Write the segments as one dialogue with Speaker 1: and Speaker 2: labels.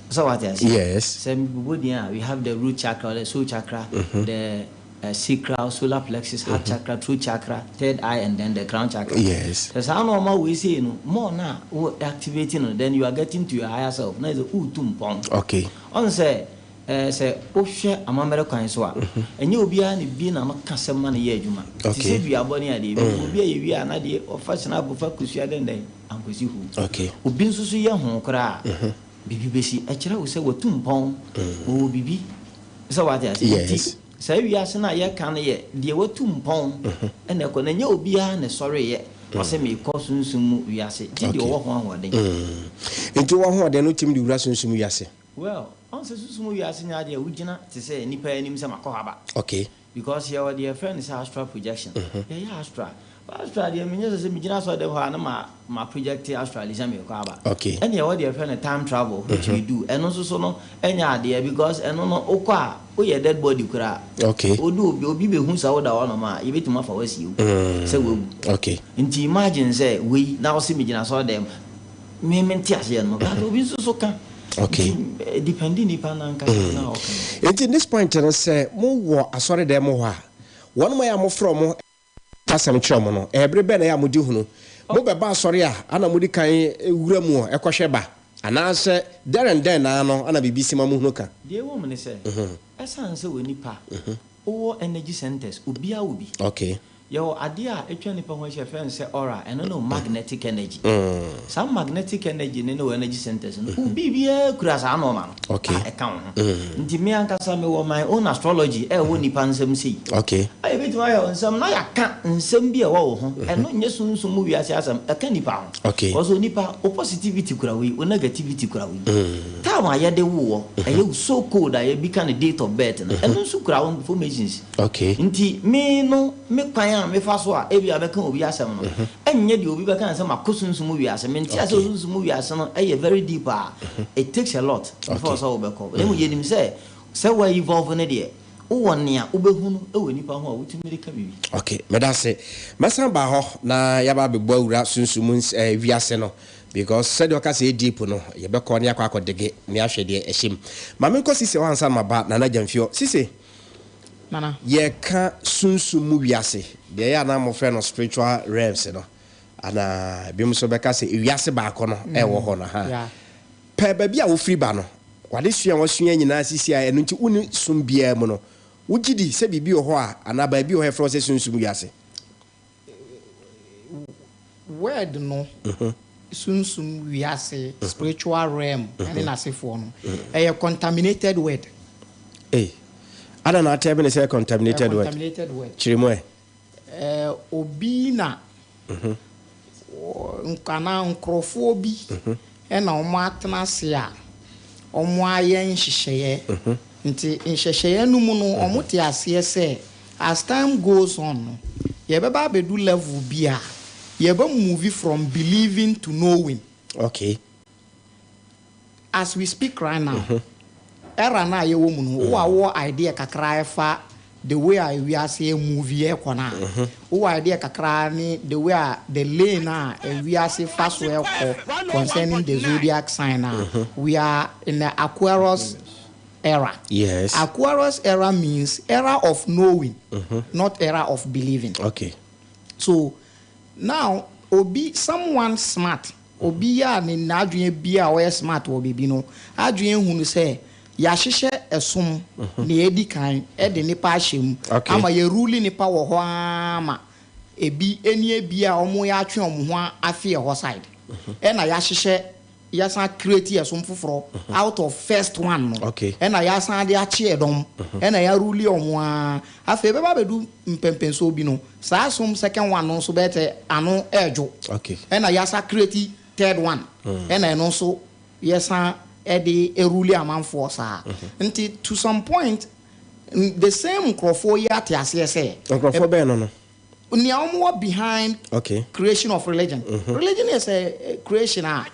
Speaker 1: Sɛ wate ase?
Speaker 2: Yes.
Speaker 1: Sɛ mebobɔ din a, we have the root chakra, the soul chakra, the sacral, solar plexus, heart chakra, throat chakra, third eye and then the crown chakra. Sɛ saa nnoɔma wei sei no, more no a wo activate no, then you are getting to your higher self. Na kyerɛ sɛ woretu mpɔn. Ɔn sɛ eh, sɛ wohwɛ amammerɛ kwan so a, ɛnyɛ obiara na ebue n'ano ka sɛm ma no yɛ adwuma. Te sɛ duabɔ ne adeɛ bi. Obi a yɛwie a na deɛ ɔfa hyinapo fa kosua dɛndɛn ankosi hoo. Obi nso so yɛ hoo koraa a, biribi bɛsi. Ɛkyerɛ wo sɛ watu mpɔn, ɔwɔ biribi. Sɛ woate aseɛ? Nti saa wiase no a yɛka no yɛ deɛ watu mpɔn na ɛkɔ. Na ɛnyɛ obiara na ɛsɔreeɛ ɔse merekɔ sunsum mu wiase, gye deɛ ɔwɔ ho ahoɔden.
Speaker 2: Nti wowɔ ahoɔden no wotumi de wura sunsum wiase?
Speaker 1: Well, ɔhu sɛ sunsum mu wiase nyɛ adeɛ a wogyina te sɛ nnipa anim sɛ makɔ hɔ aba. Because yɛwɔ deɛ yɛfrɛ no sɛ astral projection. Yɛyɛ astral. But astral deɛ menyɛ sɛ sɛ megyina asɔre dɛm hɔ a na ma ma project astrally sɛ merekɔ aba. Ɛna yɛwɔ deɛ yɛfrɛ no time travel which we do. Ɛno nso so no ɛnyɛ adeɛ because ɛno no wokɔ a woyɛ dead body koraa. Odu obi obi bɛhu sɛ woda hɔnom a yɛbɛtumi afa wo asie wo sɛ woawu. Nti imagine sɛ wei na wose megyina asɔre dɛm me mente aseɛ no but obi nso so ka. Nti ɛdependi nipa no ankasa na ɔka no.
Speaker 2: Nti this point no sɛ mo wɔ asɔre dɛm hɔ a wɔn mo yɛ a mo frɛ ɔmo ka asɛm kyerɛ ɔmo no ɛyɛ bere bɛn na ɛyɛ a mo di hunu? Mo bɛ ba asɔre a ana mo di kan wura mu ɔ ɛkɔ hwɛ ba anaa sɛ there and then naa no ana biribi si ma mo hunu ka?
Speaker 1: Deɛ ɛwɔ mu ne sɛ ɛsan sɛ onipa wowɔ energy centers obiara wɔ bi. Yɛwɔ adeɛ a atwa nnipa ho ahyia yɛfrɛ no sɛ aura, ɛno ne wo magnetic energy. Saa magnetic energy no ne wo energy centers no, wo biribiara kura saa nnoɔma no a ɛka wo ho. Nti me ankasa mewɔ my own astrology a ɛwɔ nnipa nsam sei. A yɛbɛtumi ahwɛ wo nsam na yɛaka nsɛm bi a ɛwɔ wo ho, ɛno nyɛ sunsum mu wiase asɛm, ɛka nnipa ho. Because onipa, wo positivity kura wei, wo negativity kura wei. Time a yɛde woo wɔ, ɛyɛ wo so code a yɛbi ka no date of birth no, ɛno nso kura wo informations. Nti me no me kwan a mefa so a ebia mɛka obi asɛm no ɛnyɛ deɛ obi bɛka no sɛ makɔ sunsum mu wiase. Mente aseɛ sɛ sunsum mu wiase no ɛyɛ very deep a it takes a lot before sɛ wobɛkɔ. Na mmom yɛnim sɛ sɛ wo evolve no deɛ wowɔ nea wobɛhunu wɔ nnipa ho a wotumi de ka biribi.
Speaker 2: Okay, meda ase. Mɛsan aba hɔ na yɛaba abɛbɔ awura sunsum mu wiase no because sɛdeɛ ɔka sɛ ɛyɛ deep no yɛbɛkɔ na yɛakɔ akɔdege na yɛahwɛ deɛ ɛhyɛ mu. Ma menkɔ Sise hɔ ansa na maba Nana Gyamfi hɔ. Sise,
Speaker 3: Nana.
Speaker 2: Yɛka sunsum mu wiase, deɛ ɛyɛ a na mofrɛ no spiritual realms no, anaa ebinom nso bɛka sɛ ewiase baako no ɛwɔ hɔ no, ahaa. Pɛ baabi a wofiri ba no, w'adesua a woasua nyinaa sisi a ɛno nti wonni som biara mu no, wogye di sɛ biribi wɔ hɔ a anaa baabi wɔ hɔ a yɛfrɛ hɔ sɛ sunsum wiase?
Speaker 3: Word no, sunsum wiase, spiritual realm ne n'asefoɔ no, ɛyɛ contaminated word.
Speaker 2: Ei, adɛn na atɛɛbe no sɛ contaminated word?
Speaker 3: Contaminated word.
Speaker 2: Kyerɛ mu ɛ.
Speaker 3: Obi na anaa nkorɔfoɔ bi na wɔatena ase a wɔayɛ nhyehyɛeɛ. Nti nhyehyɛeɛ no mu no, wɔte aseɛ sɛ As time goes on no, yɛbɛba abɛdu level bi a, yɛbɛ move from believing to knowing. As we speak right now, era no a yɛwɔ mu no, wo a wowɔ idea kakra ɛfa the way a wiase move ɛkɔ no a, wowɔ idea kakra ne the way a the lane a wiase fa so ɛkɔ concerning the zodiac sign a, we are in the Aquarius era. Aquarius era means era of knowing, not era of believing. So now obi someone smart, obi a ne n'adwene bi a ɔyɛ smart wɔ biribi no, adwene hunu sɛ yɛahyehyɛ ɛsom nea edi kan de nipa ahyɛ mu ama yɛruli nipa wɔ hɔ ara ma ebi ɛni ebi a wɔn atwe wɔn ho afi ɛhɔ side ɛna yɛahyehyɛ yɛasan create ɛsom foforɔ out of first one no ɛna yɛasan de akye ɛdɔm ɛna yɛaruli wɔn ara afei ɛbɛba abɛdu mpɛmpɛnsoɔ bi no saa som second one no nso bɛyɛ sɛ ano ɛredwo ɛna yɛasan create third one ɛna ɛno nso yɛsan ɛde ɛruli amanfoɔ saa nti to some point the same nkorɔfoɔ yi ate aseɛ sɛ
Speaker 2: Nkorɔfoɔ bɛn no no?
Speaker 3: Nea wɔn wɔ behind creation of religion. Religion yɛ sɛ creation a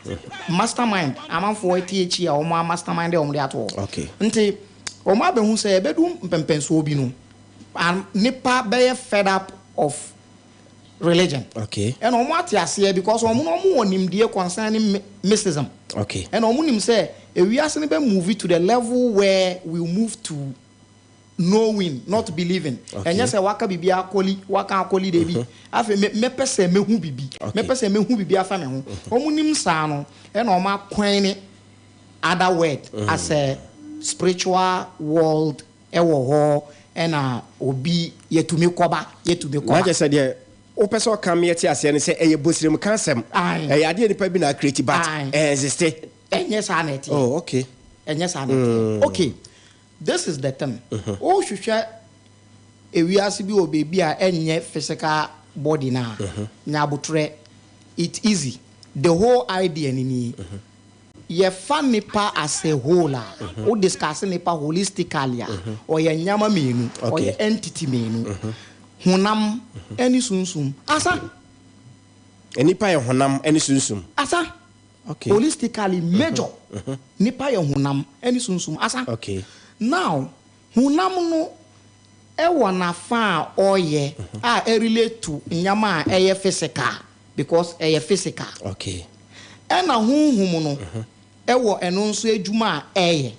Speaker 3: mastermind amanfoɔ te akyi a wɔn a mastermind a wɔn de ato hɔ. Nti wɔn abɛhu sɛ ɛbɛdu mpɛmpɛnsoɔ bi no, nipa bɛyɛ fed up of religion.
Speaker 2: Okay.
Speaker 3: Ɛna wɔn ate aseɛ because wɔn no wɔn wɔ nimdeɛ concerning mysticism.
Speaker 2: Okay.
Speaker 3: Ɛna wɔn nim sɛ ewiase no bɛ move to the level where we move to knowing not believing.
Speaker 2: Okay.
Speaker 3: Ɛnyɛ sɛ waka biribi akɔli waka akɔli de bi. Afei mɛ mɛpɛ sɛ mɛhu biribi.
Speaker 2: Okay.
Speaker 3: Mɛpɛ sɛ mɛhu biribi afa me ho. Wɔn nim saa no ɛna wɔn akwan ne other word as a spiritual world ɛwɔ hɔ ɛna obi yɛtumi kɔba yɛtumi
Speaker 2: Na
Speaker 3: kɔba.
Speaker 2: kyerɛ sɛ deɛ wopɛ sɛ ɔka me yɛte aseɛ ne sɛ ɛyɛ bosirem ka asɛm.
Speaker 3: Aye.
Speaker 2: Ɛyɛ adeɛ nipa bi na acreate but
Speaker 3: Aye.
Speaker 2: ɛexiste.
Speaker 3: Ɛnyɛ saa na ɛteɛ.
Speaker 2: Oh, okay.
Speaker 3: Ɛnyɛ saa na ɛteɛ. Okay, this is the thing. Wohwehwɛ ewiase bi wɔ beebi a ɛnyɛ physical body na nya abotrɛ, it easy. The whole idea ni nie. Yɛfa nipa as a whole a, wo discuss nipa holistically a, ɔyɛ nneɛma mmienu, ɔyɛ entity mmienu. Honam ɛne sunsum. Asa.
Speaker 2: Nipa yɛ honam ɛne sunsum.
Speaker 3: Asa.
Speaker 2: Okay.
Speaker 3: Holistically major. Nipa yɛ honam ɛne sunsum. Asa.
Speaker 2: Okay.
Speaker 3: Now, honam no ɛwɔ n'afa a ɔyɛ a ɛrelate to nneɛma a ɛyɛ physical because ɛyɛ physical.
Speaker 2: Okay.
Speaker 3: Ɛna honhom no ɛwɔ ɛno nso adwuma a ɛyɛ.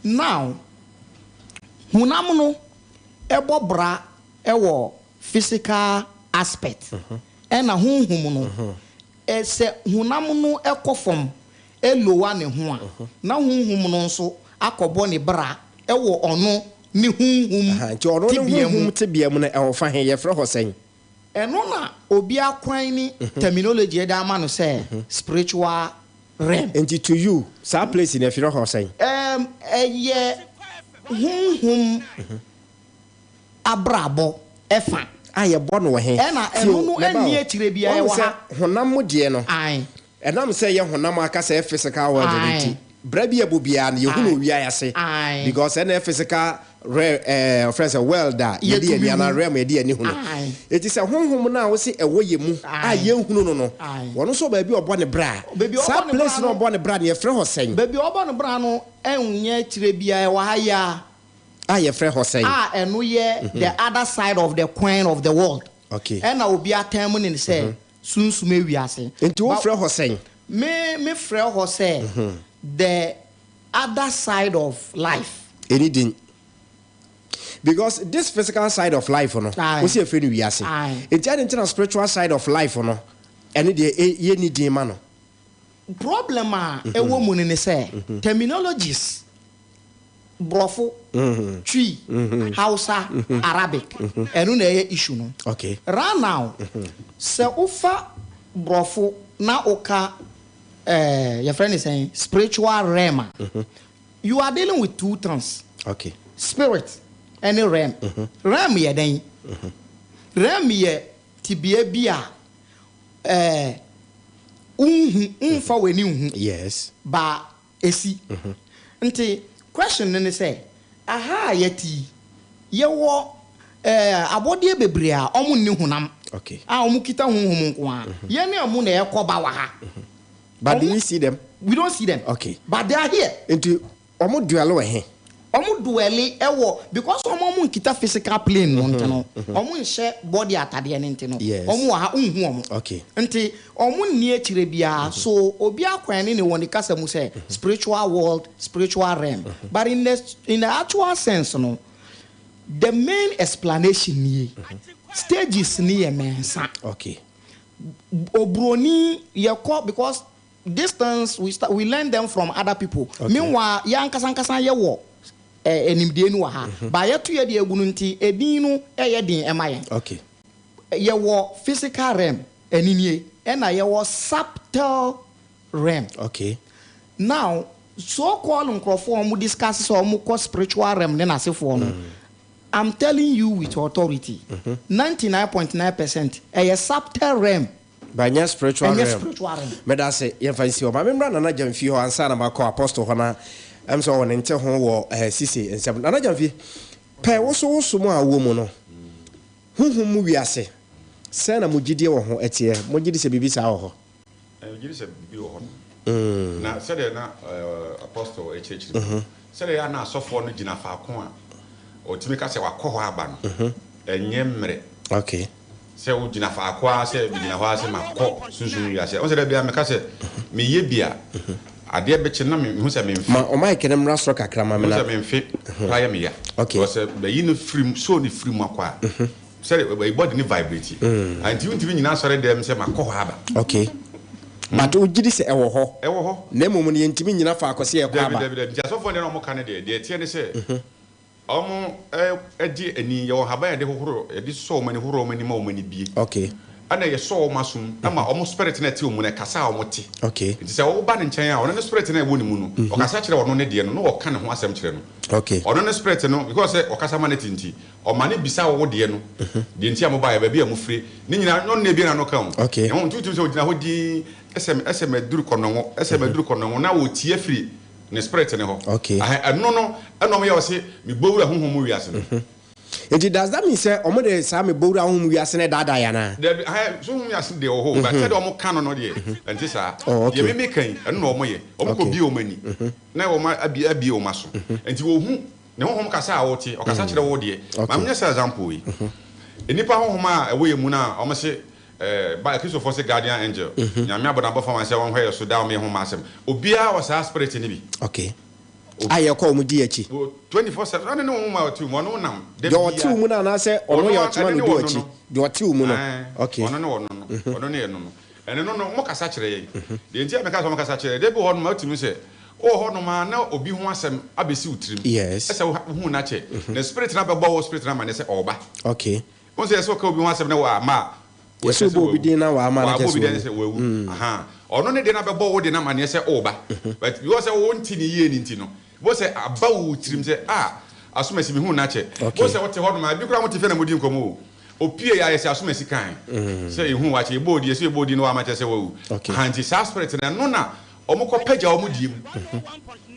Speaker 3: Now, honam no ɛbɔ bra ɛwɔ physical aspect. Ɛna honhom no ɛsɛ honam no ɛkɔ fam ɛlowa ne ho a na honhom no nso akɔbɔ ne bra ɛwɔ ɔno ne honhom
Speaker 2: Aha, nti ɔno ne
Speaker 3: tebea mu.
Speaker 2: honhom tebea mu no ɛwɔ fa he yɛfrɛ hɔ sɛn?
Speaker 3: Ɛno na obi akwan ne terminology ɛde ama no sɛ spiritual realm.
Speaker 2: Nti to you saa place no yɛfrɛ hɔ sɛn?
Speaker 3: Ɛyɛ honhom abrabɔ ɛfa.
Speaker 2: A yɛbɔ no wɔ he?
Speaker 3: Ɛna ɛno no
Speaker 2: Tio, mɛba
Speaker 3: ɛnni
Speaker 2: o.
Speaker 3: akyire biara
Speaker 2: Wahu
Speaker 3: ɛwɔ
Speaker 2: sɛ
Speaker 3: ha.
Speaker 2: honam mu deɛ no,
Speaker 3: Ae.
Speaker 2: ɛnam sɛ ɛyɛ honam aka sɛ ɛyɛ physical world no
Speaker 3: Ae.
Speaker 2: nti, berɛ bi ɛbɔ biara no, yɛhu no
Speaker 3: Ae.
Speaker 2: owia ase.
Speaker 3: Ae.
Speaker 2: Because ɛna ɛyɛ physical realm, ɔfrɛ sɛ world a yɛde
Speaker 3: Yɛtumi
Speaker 2: yɛn ani anaa
Speaker 3: hu.
Speaker 2: realm a yɛde yɛn ani hu no.
Speaker 3: Ae.
Speaker 2: Enti sɛ honhom no a wose ɛwɔ yɛn mu a
Speaker 3: Ae.
Speaker 2: yɛnhunu no no,
Speaker 3: Ae.
Speaker 2: ɔno nso wɔ baabi a ɔbɔ ne bra.
Speaker 3: Baabi a
Speaker 2: Saa
Speaker 3: ɔbɔ ne bra
Speaker 2: place no a
Speaker 3: no-
Speaker 2: ɔbɔ ne bra no, yɛfrɛ hɔ sɛn?
Speaker 3: Baabi a ɔbɔ ne bra no ɛnyɛ akyire biara, ɛwɔ ha yi ara.
Speaker 2: A yɛfrɛ hɔ sɛn?
Speaker 3: A ɛno yɛ the other side of the coin of the world.
Speaker 2: Okay.
Speaker 3: Ɛna obi atɛn mu ne sɛ sunsum ewiase.
Speaker 2: Nti wofrɛ hɔ sɛn?
Speaker 3: Me frɛ hɔ sɛ the other side of life.
Speaker 2: Ɛni din. Because this physical side of life no,
Speaker 3: Aye.
Speaker 2: wosi efrɛ no wiase.
Speaker 3: Aye.
Speaker 2: Nti adi nti na spiritual side of life no, ɛne deɛ yɛ ni din ma no.
Speaker 3: Problem a ɛwɔ mu no ne sɛ terminologies Brɔfo, Twi, Hausa, Arabic, ɛno na ɛyɛ issue no.
Speaker 2: Okay.
Speaker 3: Right now, sɛ wofa Brɔfo na woka yɛfrɛ no sɛn spiritual realm a, you are dealing with two things.
Speaker 2: Okay.
Speaker 3: Spirit ɛne realm. Realm yɛ dɛn? Realm yɛ tibea bi a wonhu, womfa w'ani nhu.
Speaker 2: Yes.
Speaker 3: Ba esi. Nti question ne sɛ, aha a yɛte yi, yɛwɔ abɔdeɛ bebree a ɔmo nni honam.
Speaker 2: Okay.
Speaker 3: A ɔmo kita honhom nko ara. Yɛn ne ɔmo na ɛkɔ ba wɔ ha.
Speaker 2: But do
Speaker 3: Ɔmo
Speaker 2: we see them?
Speaker 3: We don't see them.
Speaker 2: Okay.
Speaker 3: But they are here.
Speaker 2: Nti ɔmo dwell wɔ he?
Speaker 3: Ɔmo dwell ɛwɔ because ɔmo nkita physical plane no nti no, ɔmo nhyɛ body atadeɛ no nti no,
Speaker 2: Yes.
Speaker 3: ɔmo wɔ ha, nhu ɔmo.
Speaker 2: Okay.
Speaker 3: Nti ɔmo nni akyire biara, so obi akwan ne ne wɔ ne kasa mu sɛ spiritual world, spiritual realm. But in the actual sense no, the main explanation nie, stages ni yɛ mmiɛnsa.
Speaker 2: Okay.
Speaker 3: Obroni yɛkɔ because distance we start, we learn them from other people.
Speaker 2: Okay.
Speaker 3: Meanwhile, yɛn ankasa ankasa yɛ wɔ nimdeɛ no wɔ ha. Ba yɛto yɛ deɛ egu no nti edin no ɛyɛ den ɛma yɛn.
Speaker 2: Okay.
Speaker 3: Yɛwɔ physical realm ɛni nie ɛna yɛwɔ subtle realm.
Speaker 2: Okay.
Speaker 3: Now so called nkurɔfoɔ a wɔn discuss sɛ wɔn kɔ spiritual realm ne n'asefoɔ no. I'm telling you with authority, 99.9% ɛyɛ subtle realm.
Speaker 2: But nyɛ spiritual
Speaker 3: Ɛnyɛ
Speaker 2: realm.
Speaker 3: spiritual realm.
Speaker 2: Meda ase yɛmfa nsi hɔ. Maame mmra Nana Gyamfi hɔ ansa na makɔ apostle hɔ na ɛm sɛ ɔwɔ ne nte ho wɔ sisi nsɛm. Nana Gyamfi, pɛ woso woso mu a wɔ mu no, honhom mu wiase, sɛn na mo gyidie wɔ ho ɛteɛ? Mo gyidi sɛ biribi saa wɔ hɔ?
Speaker 4: Megye di sɛ biribi wɔ hɔ no. Na sɛdeɛ na apostle ɛkyerɛkyerɛ mu, sɛdeɛ yɛ a na asɔfoɔ no gyina faako a ɔtumi ka sɛ wakɔ hɔ aba no, ɛnyɛ mmerɛ.
Speaker 2: Okay.
Speaker 4: Sɛ wogyina faako ara sɛ megyina hɔ ara sɛ makɔ sunsum wiase a, wohu sɛ da biara meka sɛ meyɛ bi a, adeɛ bɛkye no na mehu sɛ memfe.
Speaker 2: Ma wo mic no mmra soro kakra ma me
Speaker 4: Mehu
Speaker 2: na.
Speaker 4: sɛ memfe koraa yɛ me ya.
Speaker 2: Okay.
Speaker 4: Because sɛ mayi no firi mu, soul no firi mu akɔ a, sɛdeɛ ɛyi body no vibrate. Nti wontumi nnyina asɔre dɛm sɛ makɔ hɔ aba.
Speaker 2: Okay. But wogye di sɛ ɛwɔ hɔ?
Speaker 4: Ɛwɔ hɔ.
Speaker 2: Na mmom no yɛntumi nnyina faako sɛ yɛkɔ
Speaker 4: Dabi,
Speaker 2: aba.
Speaker 4: dabi, dabi. Nti asɔfoɔ no deɛ na wɔka no deɛ, deɛ ɛteɛ ne sɛ, Wɔgye ani, yɛwɔ nhaban a yɛde hohoro, yɛde sɔ wɔn ani, hohoro wɔn ani ma wɔn ani bue.
Speaker 2: Okay.
Speaker 4: Ɛna yɛsɔ wɔn asom ma wɔn spirit no a ɛte wɔn mu no, ɛkasa a wɔte.
Speaker 2: Okay.
Speaker 4: Nti sɛ woba ne nkyɛn a, ɔno ne spirit no a ɛwɔ ne mu no, ɔkasa kyerɛ ɔno ne deɛ no, na ɔka ne ho asɛm kyerɛ no.
Speaker 2: Okay.
Speaker 4: Ɔno ne spirit no, because sɛ ɔkasa ma no te nti, ɔma no bisa wo deɛ no, deɛ nti a mobaeɛ, baabi a mofire, ne nyinaa, ɔno na ebue n'ano ka o.
Speaker 2: Okay.
Speaker 4: Ɛho nti wotumi sɛ ɔgyina hɔ dinn, ɛsɛ, ɛsɛ maduru kɔnɔngo, ɛsɛ maduru kɔnɔngo, na ɔtie afiri Ne spirit ne hɔ.
Speaker 2: Okay.
Speaker 4: Ahe, ɛno no ɛna ɔmo yɛ ɔse me bɔ wura honhom mu wiase no.
Speaker 2: Nti does that mean sɛ ɔmo de saa me bɔ wura honhom mu wiase no daadaa yɛn anaa?
Speaker 4: Dabi, ahe, so honhom wiase deɛ wɔ hɔ o, but sɛdeɛ ɔmo ka no no deɛ, ɛnte saa.
Speaker 2: Oh, okay.
Speaker 4: Deɛ me me ka yi, ɛno na ɔmo yɛ. Ɔmo kɔ
Speaker 2: Okay.
Speaker 4: bue ɔmo ani, na ɔmo abue abue ɔmo aso. Nti ohu, ne honhom kasa a ɔte, ɔkasa kyerɛ wo deɛ.
Speaker 2: Okay.
Speaker 4: Ma menyɛ saa example yi. Nnipa honhom a ɛwɔ yɛn mu no a ɔmo se Eh, ba Kristofo se guardian angel. Nyame abɔ n'abɔfo ama sɛ wɔnhwɛ yɛ so daa wɔn yɛ ho mma asɛm. Obiara wɔ saa spirit no bi.
Speaker 2: Okay. A yɛkɔ wɔn di akyi.
Speaker 4: 24/7 ɔne ne honhom a ɔte wo mu, ɔne wo nam da
Speaker 2: Deɛ
Speaker 4: biara.
Speaker 2: ɔte wo mu no anaasɛ ɔno yɛ ɔtema na odi w'akyi? Deɛ ɔte wo mu no.
Speaker 4: Ɛɛ,
Speaker 2: Okay.
Speaker 4: ɔno ne ɔno no. Ɔno ne ɛno no. Ɛne no no, wɔkasa kyerɛ yɛn. Deɛ nti a meka sɛ wɔkasa kyerɛ yɛn, da bi wɔ hɔnom a wotumi hu sɛ wowɔ hɔnom a na obi ho asɛm abɛsi wo tirim.
Speaker 2: Yes.
Speaker 4: Ɛsɛ wohu no akyɛ. Na spirit no abɛbɔ wo spirit no amanneɛ sɛ ɔreba.
Speaker 2: Okay.
Speaker 4: Wohu sɛ yɛsɛ ɔka obi ho asɛm na wamma a,
Speaker 2: Yɛsɛ
Speaker 4: ɛkyerɛ sɛ
Speaker 2: ɔbɔ obi
Speaker 4: wawu.
Speaker 2: din na wamma a, na
Speaker 4: Wabɔ
Speaker 2: kyerɛ
Speaker 4: obi
Speaker 2: sɛ
Speaker 4: din na
Speaker 2: wawu.
Speaker 4: sɛ wawu. Ahaa. Ɔno ne deɛ no abɛbɔ wo de no amaneɛ sɛ woreba. But because sɛ wonte no yie no nti no, wobɛhu sɛ aba wo tirim sɛ, ah, Asomasi mehuu no akyɛ.
Speaker 2: Okay.
Speaker 4: Wobɛhu sɛ wote hɔnom a, ebi koraa mote fie na modi nkɔmmɔ o. Opie a yɛsɛ Asomasi kae sɛ yɛhuu wo akyɛ, yɛbɔɔ wo din, yɛsɛ yɛbɔɔ wo din na wamma kyerɛ sɛ wawu.
Speaker 2: Okay.
Speaker 4: Ahaa, nti saa spirit no, ɛno na wɔkɔpagya wɔn deɛ mu.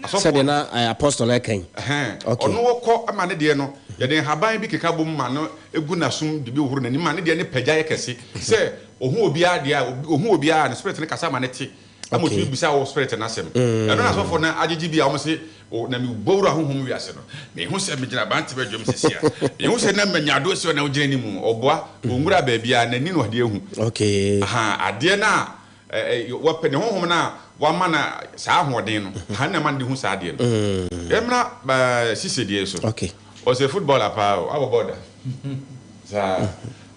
Speaker 4: Asɔfoɔ
Speaker 2: Sɛdeɛ
Speaker 4: no.
Speaker 2: na eh, apostle ɛka yi.
Speaker 4: Ɛhɛn,
Speaker 2: Okay.
Speaker 4: ɔno ɔkɔ ma ne deɛ no, yɛde nhaban bi keka bom ma no gu n'asom de bi hohoro n'anim ma ne deɛ no pagya yɛ kɛse sɛ ɔhu obiara deɛ a, obi, ɔhu obiara a, ne spirit no kasa ma no te, ama
Speaker 2: Okay.
Speaker 4: ɔtumi bisa wɔ spirit no asɛm. Ɛno na asɔfoɔ no agyegye bi a wɔn se, O, na mebɔ wura honhom wiase no, mehu sɛ megyina aberante badwam sisi a, mehu sɛ na manya adoɔ si hɔ na wogyina anim, ɔboa, ɔnwura baabiara, n'ani na ɔde ahu.
Speaker 2: Okay.
Speaker 4: Ahaa, adeɛ no a Ɛ ɛ wɔpɛ ne honhom no a wama no saa ahoɔden no, ha na ɛma no de hu saa adeɛ no. Yɛmmra ɛɛ Cisse deɛ so.
Speaker 2: Okay.
Speaker 4: Ɔsɛ footballer paa o, wabɔ bɔɔl da? Saa.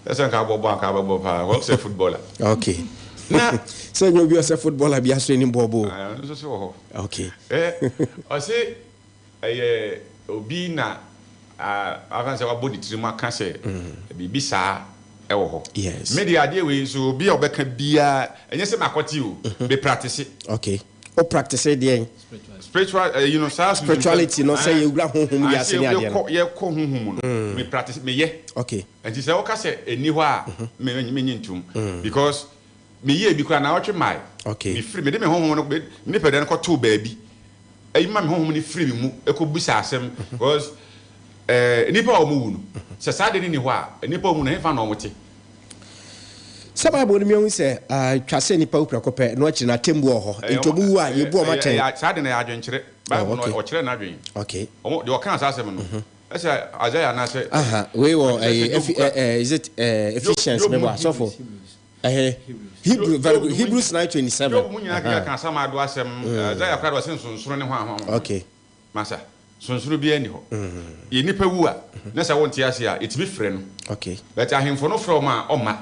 Speaker 4: Sɛ nka abɔ bɔɔl anka abɛbɔ paa, ɔsɛ footballer.
Speaker 2: Okay.
Speaker 4: Na
Speaker 2: sɛ nyɛ obi ɔsɛ footballer bi aso anim bɔɔl bɔ o.
Speaker 4: Ɛno nso so wɔ hɔ.
Speaker 2: Okay.
Speaker 4: Ɛ ɔse ɛyɛ obi na afa sɛ wabɔ ne tirim aka sɛ biribi saa ɛwɔ hɔ.
Speaker 2: Yes.
Speaker 4: Me deɛ adeɛ wei nso obi a ɔbɛka biara ɛnyɛ sɛ makɔte o, me practice.
Speaker 2: Okay. O practice deɛn?
Speaker 4: Spiritual ɛyi no saa sunsum
Speaker 2: Spirituality no sɛ yɛwura honhom wiase ne adeɛ no.
Speaker 4: Yɛkɔ honhom mu no me practice meyɛ.
Speaker 2: Okay.
Speaker 4: Nti sɛ woka sɛ ɛnni hɔ a me menye ntom because meyɛɛ bi koraa naawɔtwe mae.
Speaker 2: Okay.
Speaker 4: Mefiri mede me honhom no me nipadua no kɔtoo baabi. Eyi ma me honhom no firi me mu kɔbisa asɛm because eh, nnipa a wɔwu no, sɛ saa ade no nni hɔ a, nnipa a wɔwu no, hefa na wɔte?
Speaker 2: Sɛ Bible no miahu sɛ twa sɛ nnipa wu prɛko pɛ, ɛno akyiri no atemmuo wɔ hɔ.
Speaker 4: Ɛyɛ
Speaker 2: Enti
Speaker 4: wɔn,
Speaker 2: wɔn wu a,
Speaker 4: ɛyɛ,
Speaker 2: yɛbu wɔn
Speaker 4: ɛyɛ,
Speaker 2: atɛn.
Speaker 4: ɛyɛ, saa ade no ɛyɛ adwenkyerɛ.
Speaker 2: Oh,
Speaker 4: Bible no,
Speaker 2: okay.
Speaker 4: ɔkyerɛ n'adwene.
Speaker 2: Okay.
Speaker 4: Wɔn, deɛ ɔkaa saa asɛm no, ɛsɛ Isaiah anaasɛ,
Speaker 2: Aha, wei wɔ
Speaker 4: ɛte sɛ
Speaker 2: ɛyɛ
Speaker 4: sɛ Job
Speaker 2: Efi,
Speaker 4: kura,
Speaker 2: ɛ, ɛ, is it ɛ,
Speaker 4: Job,
Speaker 2: Ephesians
Speaker 4: Job
Speaker 2: mebɔ
Speaker 4: mu,
Speaker 2: asɔfo. Ɛhɛ, Hebrew, very
Speaker 4: Job
Speaker 2: good.
Speaker 4: mu,
Speaker 2: Hebrews 9:27.
Speaker 4: Job mu nyinaa keka
Speaker 2: Aha.
Speaker 4: ka asamado asɛm, Isaiah koraa deɛ ɔse nsonsono ne hwan hwan hwan.
Speaker 2: Okay.
Speaker 4: Masa, sonsono biara nni hɔ. Yɛ nipa wu a, na sɛ wonte ase a, yɛtumi frɛ no.
Speaker 2: Okay.
Speaker 4: But ahemfo no frɛ wɔn a, ɔmma.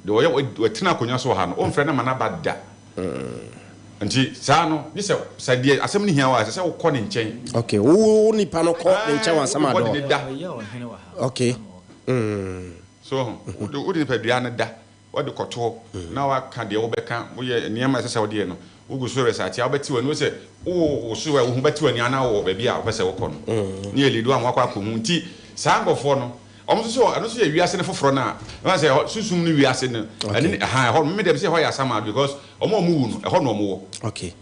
Speaker 4: Deɛ ɔyɛ, watena akonnwa so wɔ ha no, womfrɛ no ma no aba da. Nti saa no, gye sɛ, sɛ deɛ asɛm no hia wo a, ɛsɛ sɛ wokɔ ne nkyɛn.
Speaker 2: Okay, wo, wo nipa no kɔ ne nkyɛn wɔ
Speaker 4: Ae,
Speaker 2: asɛm
Speaker 4: wode
Speaker 2: adɔ.
Speaker 4: body no da.
Speaker 1: Ɔyɛ ɔhene wɔ ha.
Speaker 2: Okay. Mm.
Speaker 4: So woahu? Wode, wode nipadua no da. Wode kɔto hɔ na woaka deɛ wobɛka, woyɛ nneɛma a ɛsɛ sɛ wode yɛ no, wogu so resate a, wobɛte w'ani, wohu sɛ wowoso a, wo ho bɛte w'ani anaa wowɔ baabi a wopɛ sɛ wokɔ no, ne yɛ lead wo ama woakɔ akɔhu. Nti saa nkurɔfoɔ no, wɔn nso so, ɛno nso yɛ wiase no foforɔ no a, ɛma sɛ ɛhɔ, sunsum no wiase no, ɛne ne, ɛha, ɛhɔ no, me deɛ mese ɛhɔ yɛ asamado because wɔn a wɔwu no, ɛhɔ na wɔwɔ.
Speaker 2: Okay.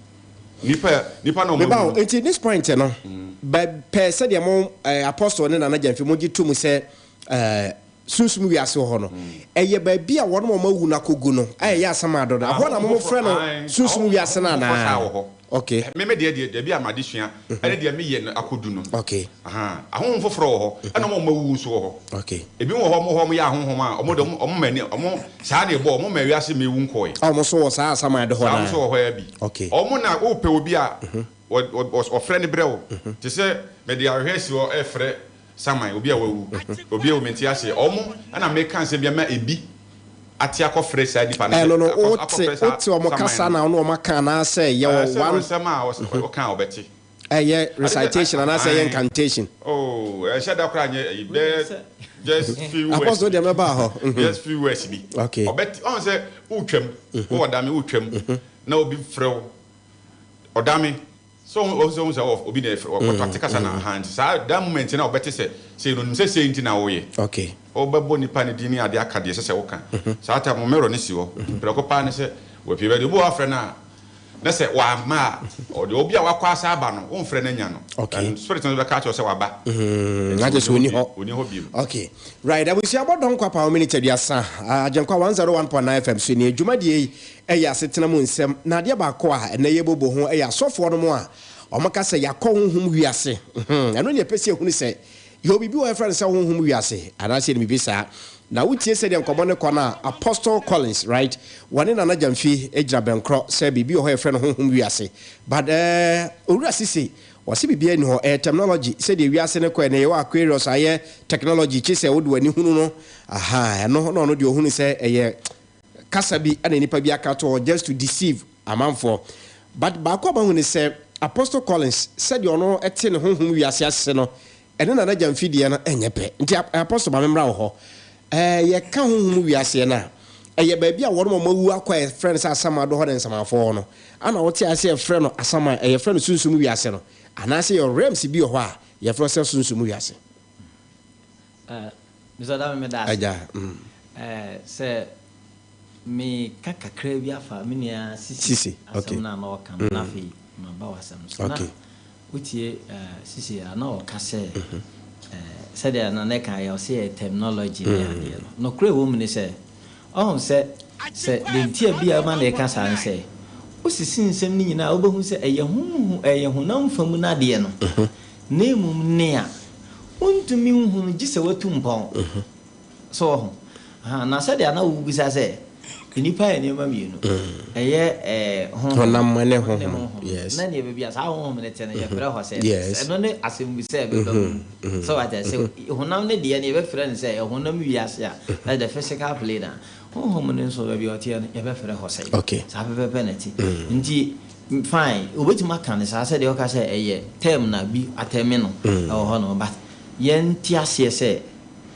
Speaker 4: Nipa, nipa na wɔn
Speaker 2: Meba
Speaker 4: awu
Speaker 2: o,
Speaker 4: no.
Speaker 2: nti this point no, bɛ, pɛ sɛdeɛ mo, eh, Apostle ne Nana Gyamfi mogye to mu sɛ, eh, Sunsum wiase wɔ hɔ no, ɛyɛ baabi a wɔn a wɔawu no akogu no a ɛyɛ asamando no. Ɛhɔ na mofrɛ no sunsum wiase no anaa? Okay.
Speaker 4: Me me deɛ deɛ dabi a m'adesua ɛne deɛ meyɛ no akɔdu no.
Speaker 2: Okay.
Speaker 4: Ahaa. Ahonhom foforɔ wɔ hɔ, ɛna wɔn a wɔawuwu nso wɔ hɔ.
Speaker 2: Okay.
Speaker 4: Ebi wɔ hɔ, wɔn wɔ hɔ, wɔyɛ ahonhom a, wɔn deɛ wɔn mma ani, wɔn, saa na ɛbɔ, wɔn mma wiase mma ewu nkɔe.
Speaker 2: A wɔn nso wɔ saa asaman de hɔ
Speaker 4: Saa
Speaker 2: no
Speaker 4: wɔn nso
Speaker 2: ara.
Speaker 4: wɔ hɔ ara bi.
Speaker 2: Okay.
Speaker 4: Wɔn na wopɛ obi a, wɔ, wɔ, wɔfrɛ no brɛ wo. Te sɛ mede ahwehwɛ asi hɔ refrɛ saman, obi a wawu, obi a ɔwɔ mente aseɛ. Wɔn na meka nsɛm bi ama ebi ate akɔfrɛ saa nipa no sɛ,
Speaker 2: Ɛno no,
Speaker 4: akɔ,
Speaker 2: wote,
Speaker 4: akɔfrɛ saa
Speaker 2: wote wɔn
Speaker 4: saman
Speaker 2: kasa
Speaker 4: no.
Speaker 2: na wo ne wɔn aka anaasɛ
Speaker 4: Ɛɛ,
Speaker 2: yɛwɔ
Speaker 4: sɛ
Speaker 2: one.
Speaker 4: nsɛm a wɔka a wɔbɛte.
Speaker 2: Ɛyɛ
Speaker 4: Ade sɛ,
Speaker 2: recitation anaasɛ ɛyɛ
Speaker 4: ae,
Speaker 2: incantation.
Speaker 4: oh, ɛnhyɛ da koraa nyɛ ayi, bɛyɛ just few words
Speaker 2: Apostle
Speaker 4: bi.
Speaker 2: deɛ mɛbaa hɔ.
Speaker 4: Just few words bi.
Speaker 2: Okay.
Speaker 4: Ɔbɛte, ɔhu sɛ wotwam, wowɔ dame, wotwam, na obi frɛ wo, ɔdame. So wohu sɛ wohu sɛ ɔ obi na ɛfrɛ wo, ɔte kasa no ahaa nti saa that moment no a ɔbɛte sɛ sei no onim sɛ sei nti na woyɛ.
Speaker 2: Okay.
Speaker 4: Wobɛbɔ nipa no din ne adeɛ aka deɛ ɛsɛ sɛ woka. Saa time no mirror no si hɔ. Prɛko paa ne sɛ wapue. But obi wɔ hɔ a wofrɛ no a na sɛ wamma a ɔdeɛ obi a wakɔ asa aba no womfrɛ no anya no.
Speaker 2: Okay.
Speaker 4: And spirit no bɛka akyerɛ wo sɛ waba.
Speaker 2: Na
Speaker 4: Nti
Speaker 2: kyerɛ sɛ ɔnni
Speaker 4: ɔnni
Speaker 2: hɔ.
Speaker 4: ɔnni hɔ biom.
Speaker 2: Okay. Right, abusua bɔ dɔn kwapa wo minute 30, Agyenkwa 101.9 FM so nie. Dwumadie yi yɛ asetena mu nsɛm, na adeɛ baako a ɛnnɛ yɛbɔbɔ ho yɛ asɔfoɔ nom a wɔka sɛ yɛakɔ honhom wiase. Ɛno ne yɛpɛ sɛ yɛhunu sɛ yɛwɔ biribi wɔ hɔ yɛfrɛ no sɛ honhom wiase anaasɛ yɛnim biribi saa. Na wotie sɛdeɛ nkɔmmɔ no kɔ no a, Apostle Collins, right, wɔne Nana Gyamfi gyina bɛnkorɔ sɛ biribi wɔ hɔ yɛfrɛ no honhom wiase. But eh, Owura Sise, Wɔse biribiara nni hɔ, ɛyɛ terminology, sɛdeɛ wiase no kɔɛ no yɛwɔ Aquarius ayɛ technology kyesɛ wode w'ani hunu no, ahaa, ɛno na ɔno deɛ ɔhunu sɛ ɛyɛ kasa bi na nipa bi aka ato hɔ just to deceive amanfoɔ. But baako a mahu ne sɛ Apostle Collins sɛdeɛ ɔno te ne honhom wiase ase no ɛne Nana Gyamfi deɛ no nyɛ pɛ. Nti Apostle ma memmra wo hɔ. Ɛɛ yɛka honhom wiaseɛ no a, ɛyɛ baabi a wɔnom a wɔawu akɔ a yɛfrɛ no sɛ asamado hɔ ne nsamanfoɔ hɔ no, ana wote aseɛ yɛfrɛ no asaman, ɛ yɛfrɛ no sunsum wiase no, anaasɛ yɛwɔ realms bi wɔ hɔ a yɛfrɛ sɛ sunsum wiase?
Speaker 1: Eh, Mister Dame meda ase.
Speaker 2: Agya, mm.
Speaker 1: Eh, sɛ meka kakra bi afa me nua Sisi
Speaker 2: Sisi, okay.
Speaker 1: asɛm no a na ɔka no, na afei maba w'asɛm no so. Na
Speaker 2: Okay.
Speaker 1: Wotie Sisi a na ɔka sɛ sɛdeɛ na ne ka yɛ ɔsɛ yɛ terminology ne adeɛ no. Nokorɛ wɔ mu ne sɛ ɔhu sɛ sɛ deɛ nti a bi a ɛma na ɛka saa ne sɛ wosisi nsɛm no nyinaa wobɛhu sɛ ɛyɛ honhom ɛyɛ honam fa mu no adeɛ no na mmom nea wontumi nhunu gye sɛ watu mpɔn. So wɔ ho? Aha, na sɛdeɛ na wobisa sɛ, nnipa yɛ nneɛma mmienu. Ɛyɛ ɛɛ honhom.
Speaker 2: Honam ne
Speaker 1: Ne
Speaker 2: honhom.
Speaker 1: honhom.
Speaker 2: Yes.
Speaker 1: Na nea baabi a saa honhom no te no, yɛfrɛ hɔ sɛ,
Speaker 2: Yes.
Speaker 1: ɛno ne asɛmmisa a ɛbɛba mu. So wate ase? Honam no deɛ no, yɛbɛfrɛ no sɛ honam wiase a, that's the physical plane a. Honhom no nso, baabi a ɔteɛ no, yɛbɛfrɛ hɔ sɛn?
Speaker 2: Okay.
Speaker 1: Saa pɛpɛɛpɛ na ɛte. Nti, fine, wobɛtumi aka no saa sɛdeɛ woka sɛ ɛyɛ term na bi atɛme no wɔ hɔnom, but yɛnte aseɛ sɛ,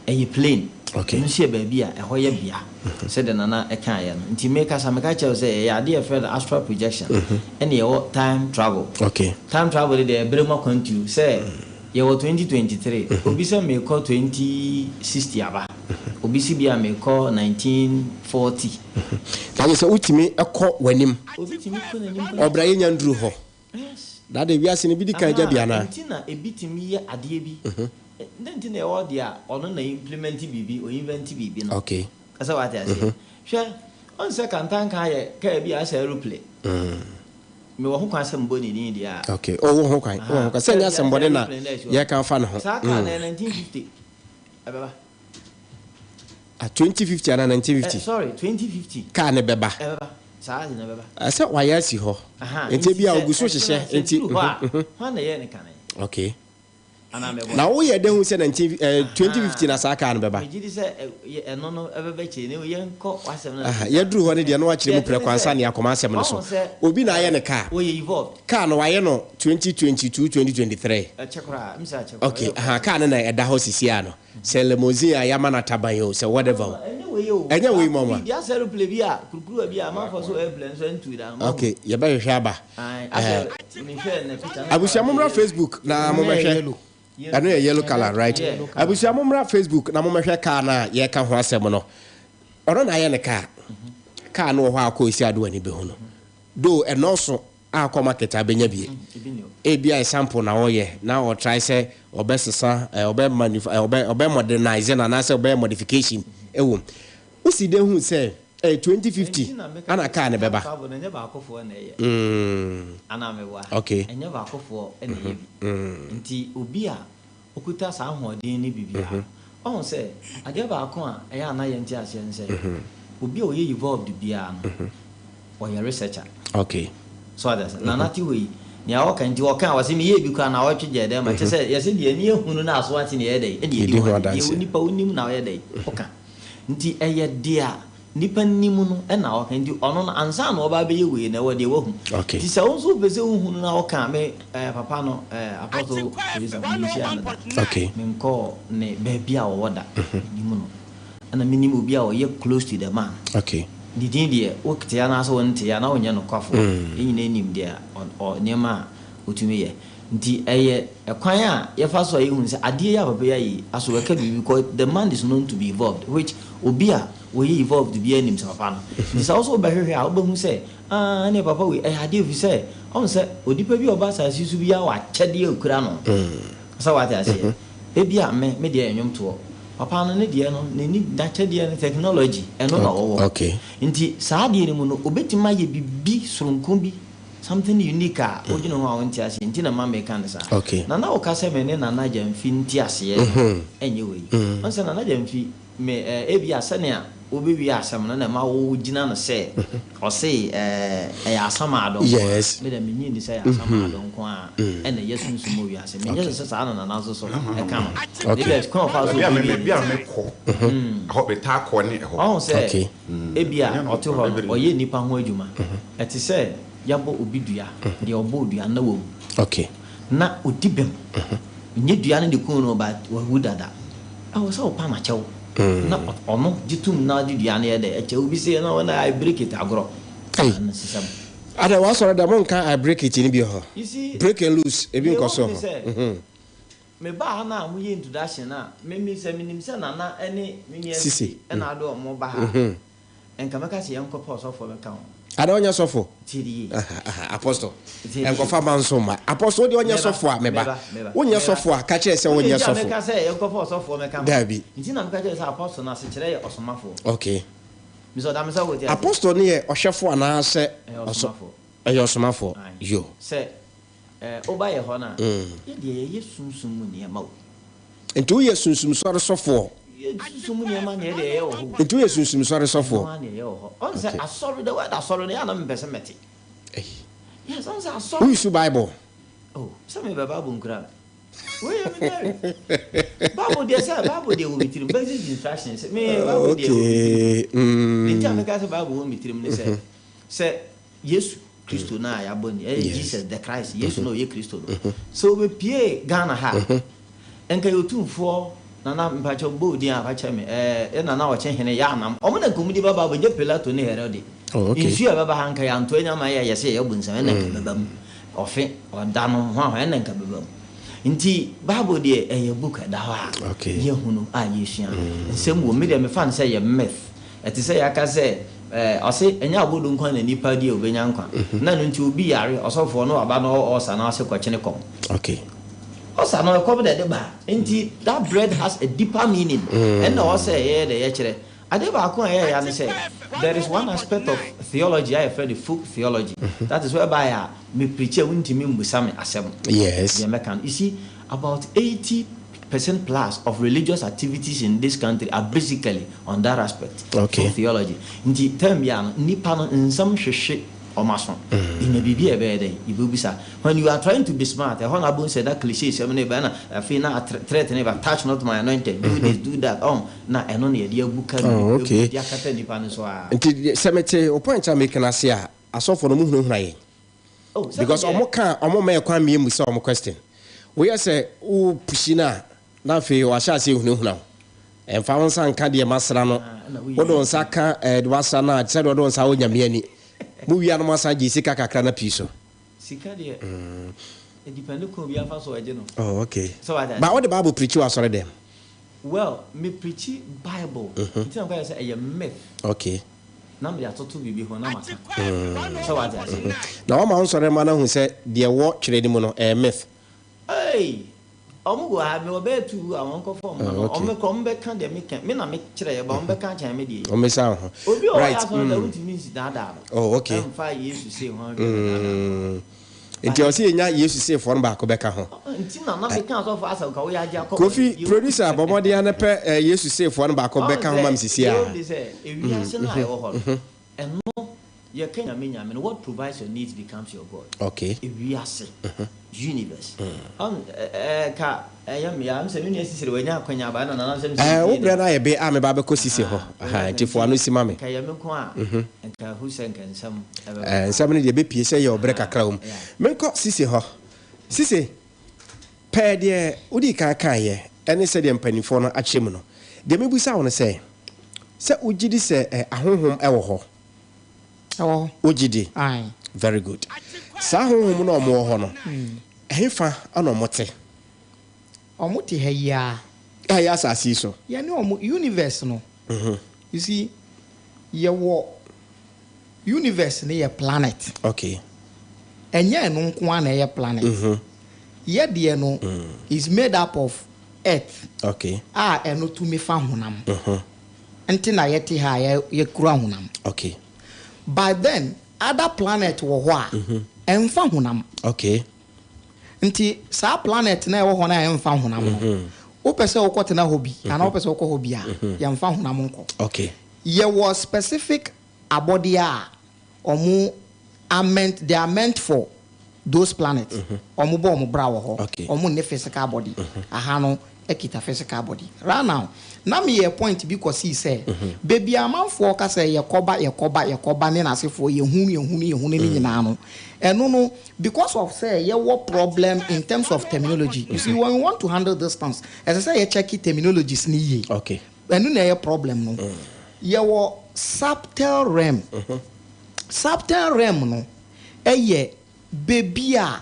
Speaker 1: Ɛyɛ plane.
Speaker 2: Okay.
Speaker 1: Ɛno nso yɛ baabi a ɛhɔ yɛ bea sɛdeɛ Nana kaeɛ no. Nti mekasa meka kyerɛ wo sɛ ɛyɛ adeɛ a yɛfrɛ no astral projection ɛna yɛwɔ time travel.
Speaker 2: Okay.
Speaker 1: Time travel no deɛ ɛberɛ mu akwantuo sɛ yɛwɔ 2023 obi sɛ merekɔ 2060 aba obi se bi a merekɔ 1940.
Speaker 2: Na kyerɛ sɛ wotumi kɔ w'anim.
Speaker 1: Obi tumi kɔ n'anim koraa.
Speaker 2: Ɔbra yɛnya nduru hɔ.
Speaker 1: Yes.
Speaker 2: Na adɛn wiase no bi di kan gya bi
Speaker 1: Ahaa,
Speaker 2: anaa?
Speaker 1: nti na ebi tumi yɛ adeɛ bi. Dɛn nti na ɛwɔ deɛ a ɔno na implement biribi, o invent biribi no?
Speaker 2: Okay.
Speaker 1: Sɛ wate aseɛ? Hwɛ, ɔn sɛ Kantanka ayɛ kaa bi a asɛ aeroplane. Mewɔ ho kwan sɛ mebɔ ne din deɛ a.
Speaker 2: Okay, oh, wowɔ ho kwan, wowɔ ho kwan. Sɛ
Speaker 1: Ahaa,
Speaker 2: ɛnyɛ
Speaker 1: kaa bi asɛ
Speaker 2: asɛmbɔne na
Speaker 1: aeroplane na ɛsi hɔ.
Speaker 2: yɛreka afa ne ho.
Speaker 1: Saa kaa no ɛyɛ 1950 ɛbɛba.
Speaker 2: Ah, 2050 anaa 1950?
Speaker 1: Eh, sorry, 2050.
Speaker 2: Kaa no bɛba.
Speaker 1: Ɛbɛba, saa ade no ɛbɛba.
Speaker 2: Eh, sɛ wayɛ asi hɔ.
Speaker 1: Aha,
Speaker 2: Nti ebi a
Speaker 1: sɛ
Speaker 2: ogu so
Speaker 1: ɛkyena,
Speaker 2: hyehyɛ,
Speaker 1: sɛ
Speaker 2: nti,
Speaker 1: ɛduru hɔ a,
Speaker 2: mhm, mhm.
Speaker 1: hwan na ɛyɛɛ ne kane?
Speaker 2: Okay.
Speaker 1: Anaa mɛboa?
Speaker 2: Na woyɛ dɛn hu sɛ 19, eh, 2050 na
Speaker 1: Aha,
Speaker 2: saa kaa no bɛba?
Speaker 1: megye di sɛ ɛ, yɛ, ɛno no ɛbɛba akyire. Na mmom yɛnkɔ w'asɛm no
Speaker 2: Aha,
Speaker 1: so.
Speaker 2: yɛduru hɔ no deɛ na wakyerɛ
Speaker 1: Deɛ
Speaker 2: mu
Speaker 1: ɛte
Speaker 2: prɛko
Speaker 1: ne
Speaker 2: ansa
Speaker 1: sɛ,
Speaker 2: na yɛakɔ m'asɛm no so.
Speaker 1: wahu sɛ,
Speaker 2: Obi na ayɛ
Speaker 1: eh,
Speaker 2: ne kaa.
Speaker 1: wɔyɛ evolved.
Speaker 2: Kaa no wayɛ no 2022, 2023.
Speaker 1: Ɛkyɛ koraa, m sɛ akyɛ koraa,
Speaker 2: Okay,
Speaker 1: ɔyɛ
Speaker 2: aha, kaa no na ɛda hɔ sisi ara no. Sɛ limousine a yɛama no ataban o, sɛ whatever o.
Speaker 1: Ɛnyɛ wei o.
Speaker 2: Ɛnyɛ wei
Speaker 1: Baako
Speaker 2: mama.
Speaker 1: bi, deɛ asɛ aeroplane bi a, kurukuruwa bi a amanfoɔ so airplane nso ɛntu da no, moahu?
Speaker 2: Okay, yɛbɛhwehwɛ aba.
Speaker 1: Ae,
Speaker 2: Eh,
Speaker 1: asɛ mehwɛɛ ne picture na
Speaker 2: abusua
Speaker 1: ɛyɛ
Speaker 2: mommra
Speaker 1: yellow.
Speaker 2: Facebook na
Speaker 3: Ɛno yɛ
Speaker 2: mommɛhwɛ.
Speaker 3: yellow.
Speaker 1: Yellow.
Speaker 2: Ɛno yɛ yellow colour, right?
Speaker 1: Yeah.
Speaker 2: Abusua mommra Facebook na mommɛhwɛ car no a yɛreka ho asɛm no. Ɔno na ayɛ ne car. Car no wɔ hɔ a akɔ esi ade w'ani bɛhu no. Though ɛnɔɔso a kɔ market a bɛnya bi. Ebia sample na ɔyɛ na ɔtry sɛ ɔbɛsesa, ɔbɛ manuf, ɔbɛ ɔbɛ modernise no anaasɛ ɔbɛyɛ modification wɔ mu. Wosi dɛn hu sɛ Ɛyɛ 2050
Speaker 1: Ɛnti na meka
Speaker 2: ana
Speaker 1: sɛ
Speaker 2: car no
Speaker 1: time
Speaker 2: bɛba.
Speaker 1: travel no ɛnyɛ baakofoɔ na ɛyɛ. Anaa meboa?
Speaker 2: Okay.
Speaker 1: Ɛnyɛ baakofoɔ na ɛyɛ bi. Nti obi a okuta saa ahoɔden no bi biara, wahu sɛ adeɛ baako a ɛyɛ a na yɛnte aseɛ ne sɛ, obi a ɔyɛ evolved biara no, ɔyɛ researcher.
Speaker 2: Okay.
Speaker 1: So ate aseɛ? Nana te hɔ yi, nea ɔka nti ɔka a ɔse meyɛɛ bi koraa naawɔtwe gyɛɛ dɛn ma kyerɛ sɛ yɛse deɛ ani ahunu na aso ate na yɛyɛ dɛn? Ɛna yɛdi
Speaker 2: Yɛdi
Speaker 1: ho
Speaker 2: ho
Speaker 1: adeɛ. Deɛ
Speaker 2: adanseɛ.
Speaker 1: onipa wonim na ɔyɛ dɛn? Ɔka. Nti ɛyɛ dea nipa nim no na ɔka nti ɔno no ansa na ɔba abɛyɛ wei no ɛwɔ deɛ wahu.
Speaker 2: Okay.
Speaker 1: Nti sɛ wo nso wopɛ sɛ wohunu na woka a me eh, papa no eh, Apostle Teresa menhyiaa no da.
Speaker 2: Okay.
Speaker 1: Menkɔɔ ne baabi a ɔwɔ da. Mennim no. Ɛna mennim obi a ɔyɛ close to the man.
Speaker 2: Okay.
Speaker 1: Ne din deɛ wote anaasɛ wonte a na wonyɛ nokwafoɔ. Yɛn nyinaa nim deɛ ɔ, nneɛma a ɔtumi yɛ. Nti ɛyɛ ɛkwan a yɛfa so a yɛhunu sɛ adeɛ yi a papa yi ayɛ yi, aso ɛka biribi because the man is known to be evolved which obi a ɔyɛ evolved biara nim sɛ papa no. Nti sɛ wo nso wobɛhwehwɛ a wobɛhu sɛ aah ɛneɛ papa wei ɛyɛ adeɛ ɛfiri sɛ ɔhu sɛ onipa bi a ɔba asase yi so biara wɔ akyɛdeɛ a ɔkura no. Sɛ woate aseɛ? Ebia me, me deɛ yɛ nnwomtoɔ. Papa no ne deɛ no, n'ani, n'akyɛdeɛ no technology, ɛno na ɔwɔ. Nti saa adeɛ no mu no, ɔbɛtumi ayɛ biribi soronko bi Something unique a wodwene ho a wonte aseɛ nti na ma meka no saa.
Speaker 2: Okay.
Speaker 1: Na na woka sɛ me ne Nana Gyamfi nte aseɛ no ɛnyɛ wei. Wohu sɛ Nana Gyamfi, me eh, ebia sɛnea wobɛwie asɛm no na ɛma wogyina no sɛ ɔse eh, ɛyɛ Asamado nko ara.
Speaker 2: Yes.
Speaker 1: Me deɛ mennye nni sɛ ɛyɛ Asamado nko ara ɛna ɛyɛ sunsum wɔ wiase. Menyɛ sure sɛ saa na Nana nso so ɛka no.
Speaker 2: Okay.
Speaker 1: Ebia kwan a ɔfaa so
Speaker 4: Baabi a me
Speaker 1: bɛwie
Speaker 4: baabi a
Speaker 1: no nti.
Speaker 4: mekɔ, ɛhɔ metaa kɔ ne ɛhɔ.
Speaker 1: Ɔhu sɛ
Speaker 2: Okay.
Speaker 1: ebia
Speaker 4: Ɛnyɛ no
Speaker 1: ɔte hɔ no,
Speaker 4: bebree.
Speaker 1: ɔyɛ nnipa ho adwuma. Ɛte sɛ yɛabɔ obi dua, deɛ ɔbɔɔ dua no na wawu.
Speaker 2: Okay.
Speaker 1: Na ɔdi bem. Ɛnyɛ dua no na ɛkuu no but wawu dada. Ɛwɔ sɛ wopa no akyɛw. Na ɔno gye tom na ɔde dua no yɛ dɛ? Ɛkyɛ obi se na wɔn I break it agorɔ.
Speaker 2: Ei.
Speaker 1: Anansesɛm.
Speaker 2: Ada w'asɔre da monka I break it no bi hɔ.
Speaker 1: You see,
Speaker 2: Break and loose ebi
Speaker 1: deɛ
Speaker 2: nkɔ
Speaker 1: ɛwɔ
Speaker 2: so
Speaker 1: mu ne
Speaker 2: hɔ.
Speaker 1: sɛ, mebaa ha no a moyɛ introduction no a, me me sɛ menim sɛ Nana ne me nua
Speaker 2: Sisi.
Speaker 1: Sisi na ade wɔn ba ha a, Nka mɛka sɛ yɛnkɔpɛ ɔsɔfoɔ bɛka ho.
Speaker 2: Ada ɔnyɛ sɔfo?
Speaker 1: Tie de yie.
Speaker 2: Aha aha apostle.
Speaker 1: Tie de yie.
Speaker 2: Nkɔfa ma nso mma. Apostle wodeɛ ɔnyɛ
Speaker 1: Meba,
Speaker 2: sɔfo a meba.
Speaker 1: meba, meba,
Speaker 2: Wonyɛ
Speaker 1: meba.
Speaker 2: sɔfo a ka kyerɛ sɛ
Speaker 1: Wodeɛ
Speaker 2: wonyɛ
Speaker 1: nti a
Speaker 2: sɔfo.
Speaker 1: meka sɛ yɛnkɔfa ɔsɔfoɔ mɛka ho.
Speaker 2: Daabi.
Speaker 1: Nti na meka kyerɛ sɛ apostle no asekyerɛ yɛ ɔsomafoɔ.
Speaker 2: Okay.
Speaker 1: Mesɛ ɔda me sɛ wote aseɛ.
Speaker 2: Apostle no yɛ ɔhwɛfoɔ anaasɛ
Speaker 1: Ɛyɛ
Speaker 2: ɔso
Speaker 1: ɔsomafoɔ.
Speaker 2: ɛyɛ ɔsomafoɔ.
Speaker 1: Ae.
Speaker 2: Yo.
Speaker 1: Sɛ eh, woba yɛ hɔ no a, yɛ deɛ yɛyɛ sunsum mu nneɛma o.
Speaker 2: Nti woyɛ sunsum sɔre sɔfoɔ?
Speaker 1: Yɛ sunsum mu nneɛma na yɛ deɛ yɛyɛ wɔ hɔ o.
Speaker 2: Nti woyɛ sunsum sɔre sɔfoɔ?
Speaker 1: Ɛno ara na yɛyɛ wɔ hɔ. Ɔn sɛ
Speaker 2: Okay.
Speaker 1: asɔre, the word asɔre no, yɛ a na mempɛ sɛ mɛte.
Speaker 2: Ei.
Speaker 1: Yes, ɔn sɛ asɔre.
Speaker 2: Wo use Bible?
Speaker 1: Oh, sɛ mebɛ Bible nkura me. Wei yɛ me diary. Bible deɛ sɛ, Bible deɛ wɔ me tirim. Basic instructions. Me, Bible deɛ wɔ me tirim.
Speaker 2: Okay. Mm.
Speaker 1: Deɛ nti a meka sɛ Bible wɔ me tirim ne sɛ, sɛ Yesu Kristo no a yɛabɔ ne ɛyɛ Jesus the Christ, Yesu no a ɔyɛ Kristo no, sɛ ɔbɛpue Ghana ha a, nka yɛ Otumfoɔ Nana, mpakyɛw mebɔ wo din a fa kyɛ me, ɛɛ, yɛ Nana Ɔkye Hene, yɛ Anam, wɔn na nka wɔn de bɛba abɛgye Pilato ne Herode. Nsuo a ɛbɛba ha nka yɛanto anya ama yɛ a yɛse yɛyɛ bonsam, ɛna nka ɛbɛba mu. Ɔfe, ɔda no, hwan hwan, ɛna nka ɛbɛba mu. Nti Bible deɛ ɛyɛ book ɛda hɔ a yɛhunu a yɛsua. Nsɛm wɔ mu, me deɛ mefa no sɛ ɛyɛ myth. Ɛte sɛ yɛaka sɛ, ɛɛ, ɔse, ɛnyɛ abodoo nko ara na nipa di a obenya nkwa. Na ɛno nti obi yare, ɔsɔfoɔ no waba na ɔɔsa na ɔse kɔkyene kɔm.
Speaker 2: Okay.
Speaker 1: Ɔsa no, ɛkɔm na ɛde ba. Nti that bread has a deeper meaning. Ɛnna ɛwɔ sɛ yɛyɛ dɛ yɛkyerɛ. Adeɛ baako a ɛyɛ ya ne sɛ, there is one aspect of theology a yɛfrɛ no folk theology. That is whereby a me preachi a wontumi mmusa me asɛm.
Speaker 2: Yes.
Speaker 1: Deɛ mɛka no. You see, about 80 percent plus of religious activities in this country are basically on that aspect
Speaker 2: Okay.
Speaker 1: of theology. Nti term biara no, nnipa no nsɛm hwehwe wɔn aso. Yɛnya biribi a yɛbɛyɛ dɛn? Yɛbɛbisa. When you are trying to be smart, ɛhɔ na wobɛhu sɛ that cliche sɛm no reba ɛna afei na threat no reba, touch not my anointed, do this, do that, ɔho, na ɛno na yɛde abu ka
Speaker 2: Oh, okay.
Speaker 1: de akata nnipa no so ara.
Speaker 2: Nti sɛ mete wo point a meka no ase a, asɔfoɔ no wɔhunahuna yɛn.
Speaker 1: Oh, sɛ
Speaker 2: Because
Speaker 1: medeɛ.
Speaker 2: ɔmo ka a, ɔmo mma yɛ kwan mmiɛ mmusa ɔmo question. Woyɛ sɛ wo pushi no a, na afei wahyɛ aseɛ hunahuna wo. Ɛmfa wo nsa nka deɛ masra no.
Speaker 1: Ah, ɛna woyɛ
Speaker 2: Wode wo
Speaker 1: nipa.
Speaker 2: nsa ka eh, deɛ wasra no a, te sɛ deɛ wode wo nsa wɔ Nyame ani. Mo wie a na moasan gye sika kakra na pii so.
Speaker 1: Sika deɛ, ɛdepɛnde kwan obiara fa so ɔgye no.
Speaker 2: Oh, okay.
Speaker 1: Sɛ wate
Speaker 2: But
Speaker 1: aseɛ?
Speaker 2: wode Bible preachi wɔ asɔre dɛm?
Speaker 1: Well, me preachi Bible. Nti na meka kyerɛ sɛ ɛyɛ myth.
Speaker 2: Okay.
Speaker 1: Na mede atoto biribi ho na maka. Sɛ wate aseɛ?
Speaker 2: Na wama wo nsɔremma no ahu sɛ deɛ ɛwɔ twerɛ no mu no, ɛyɛ myth.
Speaker 1: Ei! Ɔmo wɔ ha, mewɔ bɛyɛ tu a wɔn kɔ fɔm no, ɔmo kɔ, ɔmo bɛka deɛ meka, me na me kyerɛ yɛ, ba ɔmo bɛka akyɛn me deɛ yi.
Speaker 2: Ɔmo bɛsa wo ho.
Speaker 1: Obi a ɔyɛ asɔre da, wontumi nsi daadaa no.
Speaker 2: Oh, okay.
Speaker 1: Ɛmfa Yesu sei ho ahwɛ no daadaa no.
Speaker 2: Nti ɔsɛ yɛnya Yesu sei foɔ no baako bɛka ho.
Speaker 1: Nti na na meka asɔfo asɛm ka woyɛ agye akɔ.
Speaker 2: Kofi, producer, bɔ mmɔden ara na pɛ Yesu sei foɔ no baako bɛka ho ma me sisi
Speaker 1: ara. Ɔn sɛ, deɛ ewiase no a ɛwɔ hɔ no, ɛno Yɛka Nyame Nyame no, what provides your needs becomes your God.
Speaker 2: Okay.
Speaker 1: Ewiase, universe. Ɔn ɛɛ ka ɛyɛ me ya, sɛ me nua Sisire wanya akwanya aba ɛna nana nsɛm sɛ
Speaker 2: Ɛɛ wo brɛ no ayɛ be a meba abɛkɔ Sise hɔ. Aha, nti fo ano si ma me.
Speaker 1: Nka ɛyɛ me nko a, nka hu sɛ nka nsɛm ɛbɛba.
Speaker 2: Ɛɛ nsɛm no deɛ ɛbɛpie sɛ yɛ ɔbrɛ kakra wɔ mu. Menkɔ Sise hɔ. Sise, pɛɛ deɛ wodii kan kaeɛ ɛne sɛdeɛ mpanimfoɔ no akyerɛ mu no. Deɛ mebisa wo no sɛ, sɛ wogye di sɛ ahonhom wɔ hɔ?
Speaker 3: Ɛwɔ hɔ.
Speaker 2: Wogye di?
Speaker 3: Ae.
Speaker 2: Very good. Saa honhom no a wɔwɔ hɔ no, ɛhefa na wɔte?
Speaker 3: Wɔte ha yi ara.
Speaker 2: A ɛyɛ asase yi so.
Speaker 3: Yɛne wɔn, universe no, you see, yɛwɔ, universe no yɛ planet.
Speaker 2: Okay.
Speaker 3: Ɛnyɛ ɛno nko ara na ɛyɛ planet. Yɛ deɛ no is made up of earth.
Speaker 2: Okay.
Speaker 3: A ɛno tumi fa honam. Nti na yɛte ha a yɛkura honam.
Speaker 2: Okay.
Speaker 3: By then other planet wɔ hɔ a ɛnfa honam.
Speaker 2: Okay.
Speaker 3: Nti saa planet no a ɛwɔ hɔ no a ɛnfa honam no, wopɛ sɛ wokɔtena hɔ bi anaa wopɛ sɛ wokɔ hɔ bi a, yɛnfa honam nkɔ.
Speaker 2: Okay.
Speaker 3: Yɛwɔ specific abɔdeɛ a Ɔmo are meant they are meant for those planet ɔmo bɔ ɔmo bra wɔ hɔ ɔmo nni physical body aha no kita physical body right now na me yɛ point bi kɔ sii sɛ baabi a amanfoɔ ka sɛ yɛ kɔ ba yɛ kɔ ba yɛ kɔ ba ne n'asefoɔ yɛ hunu yɛ hunu yɛ hunu ne nyinaa no ɛno no because of sɛ yɛ wɔ problem in terms of terminology you see when we want to handle this things ɛsɛ sɛ yɛ check terminologies ne yie. Ɛno na ɛyɛ problem no. Yɛwɔ subtle realm. Subtle realm no yɛ baabi a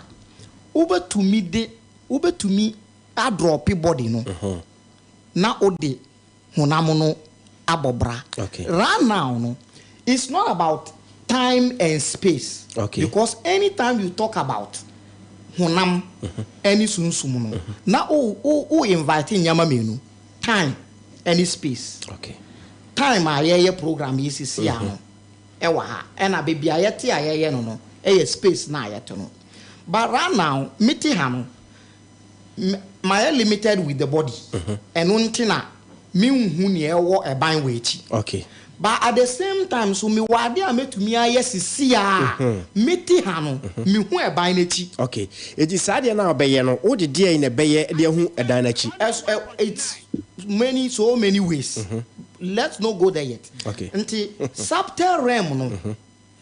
Speaker 3: wobɛtumi de, wobɛtumi adrɔpe body no na wode honam no abɔ bra. Right now no, it's not about time and space because anytime you talk about honam ne sunsum no, na wo wo invite nneɛma mmienu. Time ɛne space.
Speaker 2: Okay.
Speaker 3: Time a yɛyɛ program yi sisi a no ɛwɔ ha ɛna baabi a yɛte a yɛyɛ no no ɛyɛ space no a yɛte no. But right now me te ha no mayɛ limited with the body ɛno nti na me nhu nea ɛwɔ ɛban wɔ akyi.
Speaker 2: Okay.
Speaker 3: But at the same time nso mewɔ adeɛ a mɛtumi ayɛ sisi a mete ha no mehu ɛban no akyi.
Speaker 2: Okay. Enti saa adeɛ no a wobɛyɛ no wode deɛn na ɛbɛyɛ de ahu ɛdan no akyi?
Speaker 3: Ɛs ɛ it's many so many ways. Let's not go there yet.
Speaker 2: Okay.
Speaker 3: Nti subtle realm no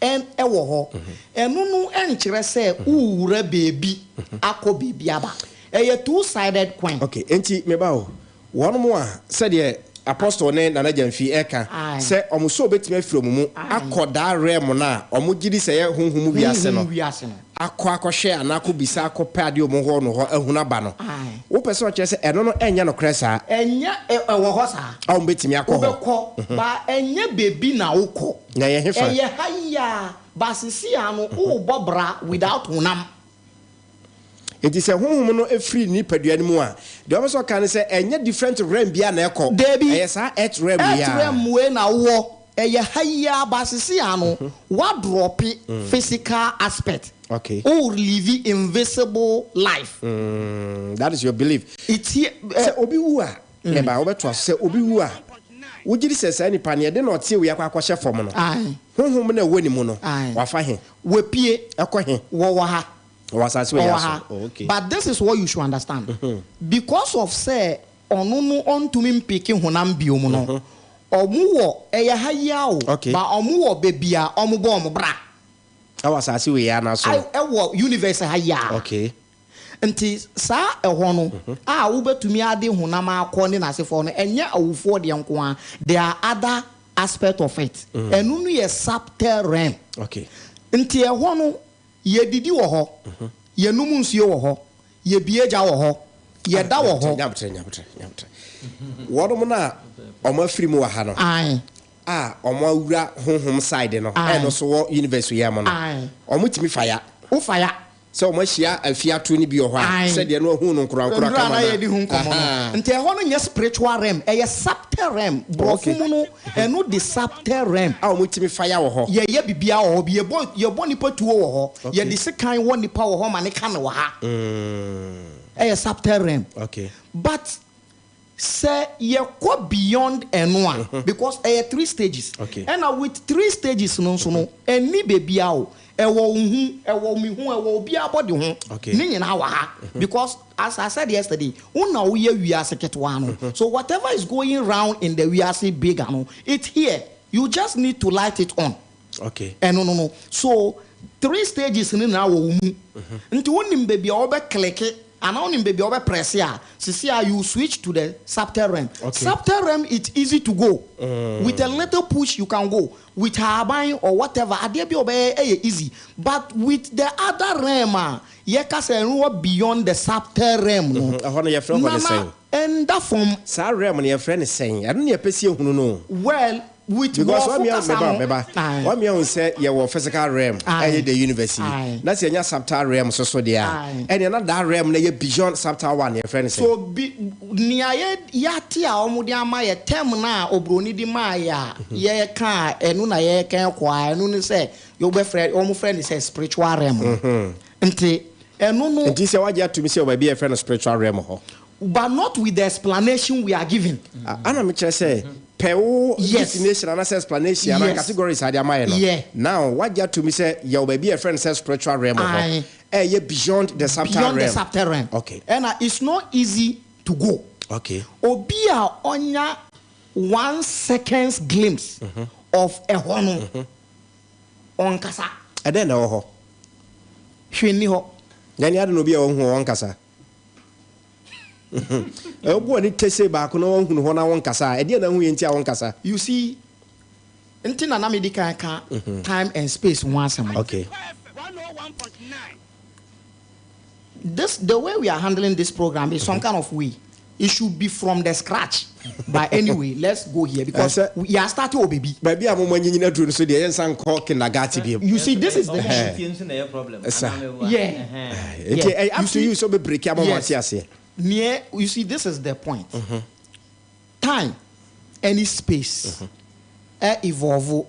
Speaker 3: ɛn ɛwɔ hɔ. Ɛno no ɛnkyerɛ sɛ worewura baabi akɔ baabi aba. Ɛyɛ two sided coin.
Speaker 2: Ok, enti me ba o, wɔnom a sɛdeɛ Apostle ne Nana Gyamfi ɛka sɛ wɔn soul bɛtumi afiri wɔn mu akɔ daa realm no a wɔn gyedi sɛ ɛyɛ honhom mu wiase no akɔ akɔhwɛ anaa akɔ bisa akɔ pɛ adeɛ wɔn hɔ no hɔ ahunu aba no, wo pɛ sɛ ɔkyerɛ sɛ ɛno no ɛnyɛ nokorɛ saa?
Speaker 3: Ɛnyɛ, ɛwɔ hɔ saa.
Speaker 2: A wɔn bɛtumi akɔ hɔ.
Speaker 3: Wobɛkɔ, but ɛnyɛ baabi na wokɔ.
Speaker 2: Na ɛyɛ hefa?
Speaker 3: Ɛyɛ ha yi ara, but sisi ara no worebɔ bra without honam.
Speaker 2: Enti sɛ honhom no firi ne nipadua no mu a, deɛ ɔpɛ sɛ ɔka ne sɛ ɛnyɛ different realm biara na ɛkɔ.
Speaker 3: Dabi.
Speaker 2: Ɛyɛ saa earth realm yi
Speaker 3: Earth
Speaker 2: ara.
Speaker 3: realm wei na wowɔ, ɛyɛ ha yi ara, but sisi ara no, woadrɔpe physical aspect.
Speaker 2: Okay.
Speaker 3: Wo live invisible life.
Speaker 2: Mm, that is your belief.
Speaker 3: It's here,
Speaker 2: Sɛ obi wu a, meba, wobɛtoa so, sɛ obi wu a, wogye di sɛ saa nipa no, yɛde no ɔteɛ wei akɔ akɔhyɛ fam no,
Speaker 3: Ae.
Speaker 2: honhom no a ɛwɔ ne mu no,
Speaker 3: Ae.
Speaker 2: wafa he?
Speaker 3: Wapue.
Speaker 2: Ɛkɔ he?
Speaker 3: Wɔwɔ ha.
Speaker 2: Ɔwɔ asase wei
Speaker 3: Ɔwɔ
Speaker 2: ara so.
Speaker 3: ha.
Speaker 2: Oh, okay.
Speaker 3: But this is what you should understand. Because of sɛ ɔno no ɔntumi mpeke honam biom no, ɔmo wɔ, ɛyɛ ha yi ara o,
Speaker 2: Okay.
Speaker 3: but ɔmo wɔ baabi a ɔmo bɔ ɔmo bra.
Speaker 2: Ɛwɔ asase wei ara so.
Speaker 3: Ai, ɛwɔ universe ha yi ara.
Speaker 2: Okay.
Speaker 3: Nti saa ɛhɔ no a wobɛtumi ade honam akɔ ne n'asefoɔ no, ɛnyɛ awufoɔ deɛ nko ara, there are other aspect of it. Ɛno no yɛ subtle realm.
Speaker 2: Okay.
Speaker 3: Nti ɛhɔ no, Yɛdidi wɔ hɔ, yɛnom nsuo wɔ hɔ, yɛbie gya wɔ hɔ, yɛda wɔ hɔ.
Speaker 2: Nyabotrɛ, nyabotrɛ, nyabotrɛ. Wɔnom no a wɔn afiri mu wɔ ha no,
Speaker 3: Ae.
Speaker 2: a wɔn awura honhom side no,
Speaker 3: Ae.
Speaker 2: ɛno so wɔ universe yi mu no,
Speaker 3: Ae.
Speaker 2: wɔn tumi fa ya.
Speaker 3: Wo fa ya.
Speaker 2: Sɛ wɔn ahyia afiato no bi wɔ hɔ a,
Speaker 3: Ae.
Speaker 2: sɛdeɛ no ahu no nkorankora
Speaker 3: Nwura
Speaker 2: kama
Speaker 3: na
Speaker 2: na.
Speaker 3: yɛdi ho nkɔmmɔ no.
Speaker 2: Ahaa.
Speaker 3: Nti ɛhɔ no nyɛ spiritual realm, ɛyɛ subtle realm. Borɔfo mu no, ɛno de subtle realm.
Speaker 2: A wɔtumi fire wɔ hɔ.
Speaker 3: Yɛyɛ biribiara wɔ hɔ bi. Yɛbɔ nipa tuo wɔ hɔ. Yɛde sekan wɔ nipa wɔ hɔ ma ne ka no wɔ ha. Ɛyɛ subtle realm. But sɛ yɛkɔ beyond ɛno a, because ɛyɛ three stages. Ɛna with three stages no nso no, ɛnni baabiara o. Ɛwɔ wo ho, ɛwɔ me ho, ɛwɔ obiara body ho. Ne nyinaa wɔ ha. Because as I said yesterday, wo na woyɛ wiase ketewa no. So whatever is going round in the wiase bigger no, it's here. You just need to light it on. Ɛno no. So three stages no nyinaa wɔ wo mu. Nti wonim baabi a wobɛ click anaa wonim baabi a wobɛ press a, sisi a you switch to the subtle realm. Subtle realm, it's easy to go. With a little push you can go. With haban or whatever, adeɛ bi a wobɛyɛ ɛyɛ easy. But with the other realm a, yɛka sɛ ɛno wɔ beyond the subtle realm no.
Speaker 2: Ɛhɔ no yɛfrɛ hɔ ne
Speaker 3: Nana,
Speaker 2: sɛn?
Speaker 3: ɛnda fam.
Speaker 2: Saa realm no yɛfrɛ ne sɛn? Ɛno ne yɛpɛ sɛ yɛhunu no.
Speaker 3: Well, with
Speaker 2: Because
Speaker 3: borɔfo
Speaker 2: wamia
Speaker 3: kasa
Speaker 2: meba
Speaker 3: no.
Speaker 2: meba.
Speaker 3: Aye.
Speaker 2: Wamia hu sɛ yɛwɔ physical realm,
Speaker 3: Aye.
Speaker 2: ɛyɛ the universe yi.
Speaker 3: Aye.
Speaker 2: Na sɛ yɛnya subtle realm so so deɛ a,
Speaker 3: Aye.
Speaker 2: ɛnea na that realm no yɛ beyond subtle one, yɛfrɛ no sɛn?
Speaker 3: So bi nea yɛ yɛate a wɔde ama yɛ term na obroni de maa yɛ a yɛka a ɛno na yɛka kɔ a ɛno ne sɛ yɛbɛfrɛ wɔn frɛ no sɛ spiritual realm no. Nti ɛno no.
Speaker 2: Nti sɛ wagye atum sɛ baabi a yɛfrɛ no spiritual realm hɔ.
Speaker 3: But not with the explanation we are giving.
Speaker 2: Ana mekyerɛ sɛ pɛ wo definition anaasɛ explanation anaa categories ade ama yɛ no. Now wagye atum sɛ yɛwɔ baabi a yɛfrɛ no sɛ spiritual realm hɔ. Ɛyɛ beyond the subtle
Speaker 3: Beyond the
Speaker 2: realm.
Speaker 3: subtle realm. And it's not easy to go. Obi a ɔnya 1 second's glimpse of ɛhɔ no, ɔnkasa.
Speaker 2: Ɛdɛn na ɛwɔ hɔ?
Speaker 3: Hwɛ nni hɔ.
Speaker 2: Na ɛne ade na obi a ɔhu ɔnkasa. Ɛwɔ ani tese baako na ɔhunu hɔ na ɔnkasa. Ɛdeɛn na ɛhu yɛ nti a ɔnkasa?
Speaker 3: You see, nti na na medi kan ka time and space ho asɛm no. This, the way we are handling this program is some kind of way. It should be from the scratch. But anyway, let's go here because we are starting baby.
Speaker 2: Baby, I'm on you know so the answer call kindergarten.
Speaker 3: You see, this is the
Speaker 1: problem.
Speaker 3: Yeah.
Speaker 2: Yeah. Up to you, so be break.
Speaker 3: Yes. Yeah, you see, this is the point. Time, any space, evolve,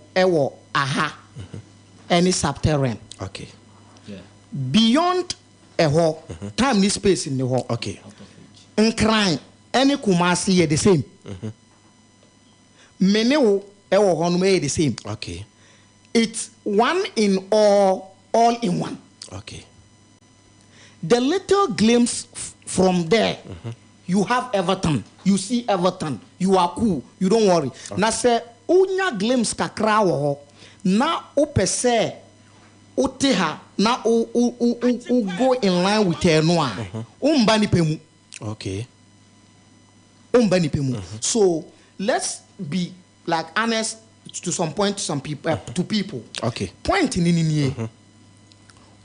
Speaker 3: aha, any subtle realm. Beyond ɛhɔ, time ni space in the hall. Nkran any Kumasi yɛ the same. Mene wo ɛwɔ hɔ nom ɛyɛ the same. It's one in all, all in one. The little glimpse from there, you have everything. You see everything. You are cool. You don't worry. Na se unya glimpse kakra wɔ hɔ na wopɛ sɛ wote ha na o o o o go in line with ɛno a, womba nipa mu. Womba nipa mu. So let's be like honest to some point to some people, to people. Point ni ni nie.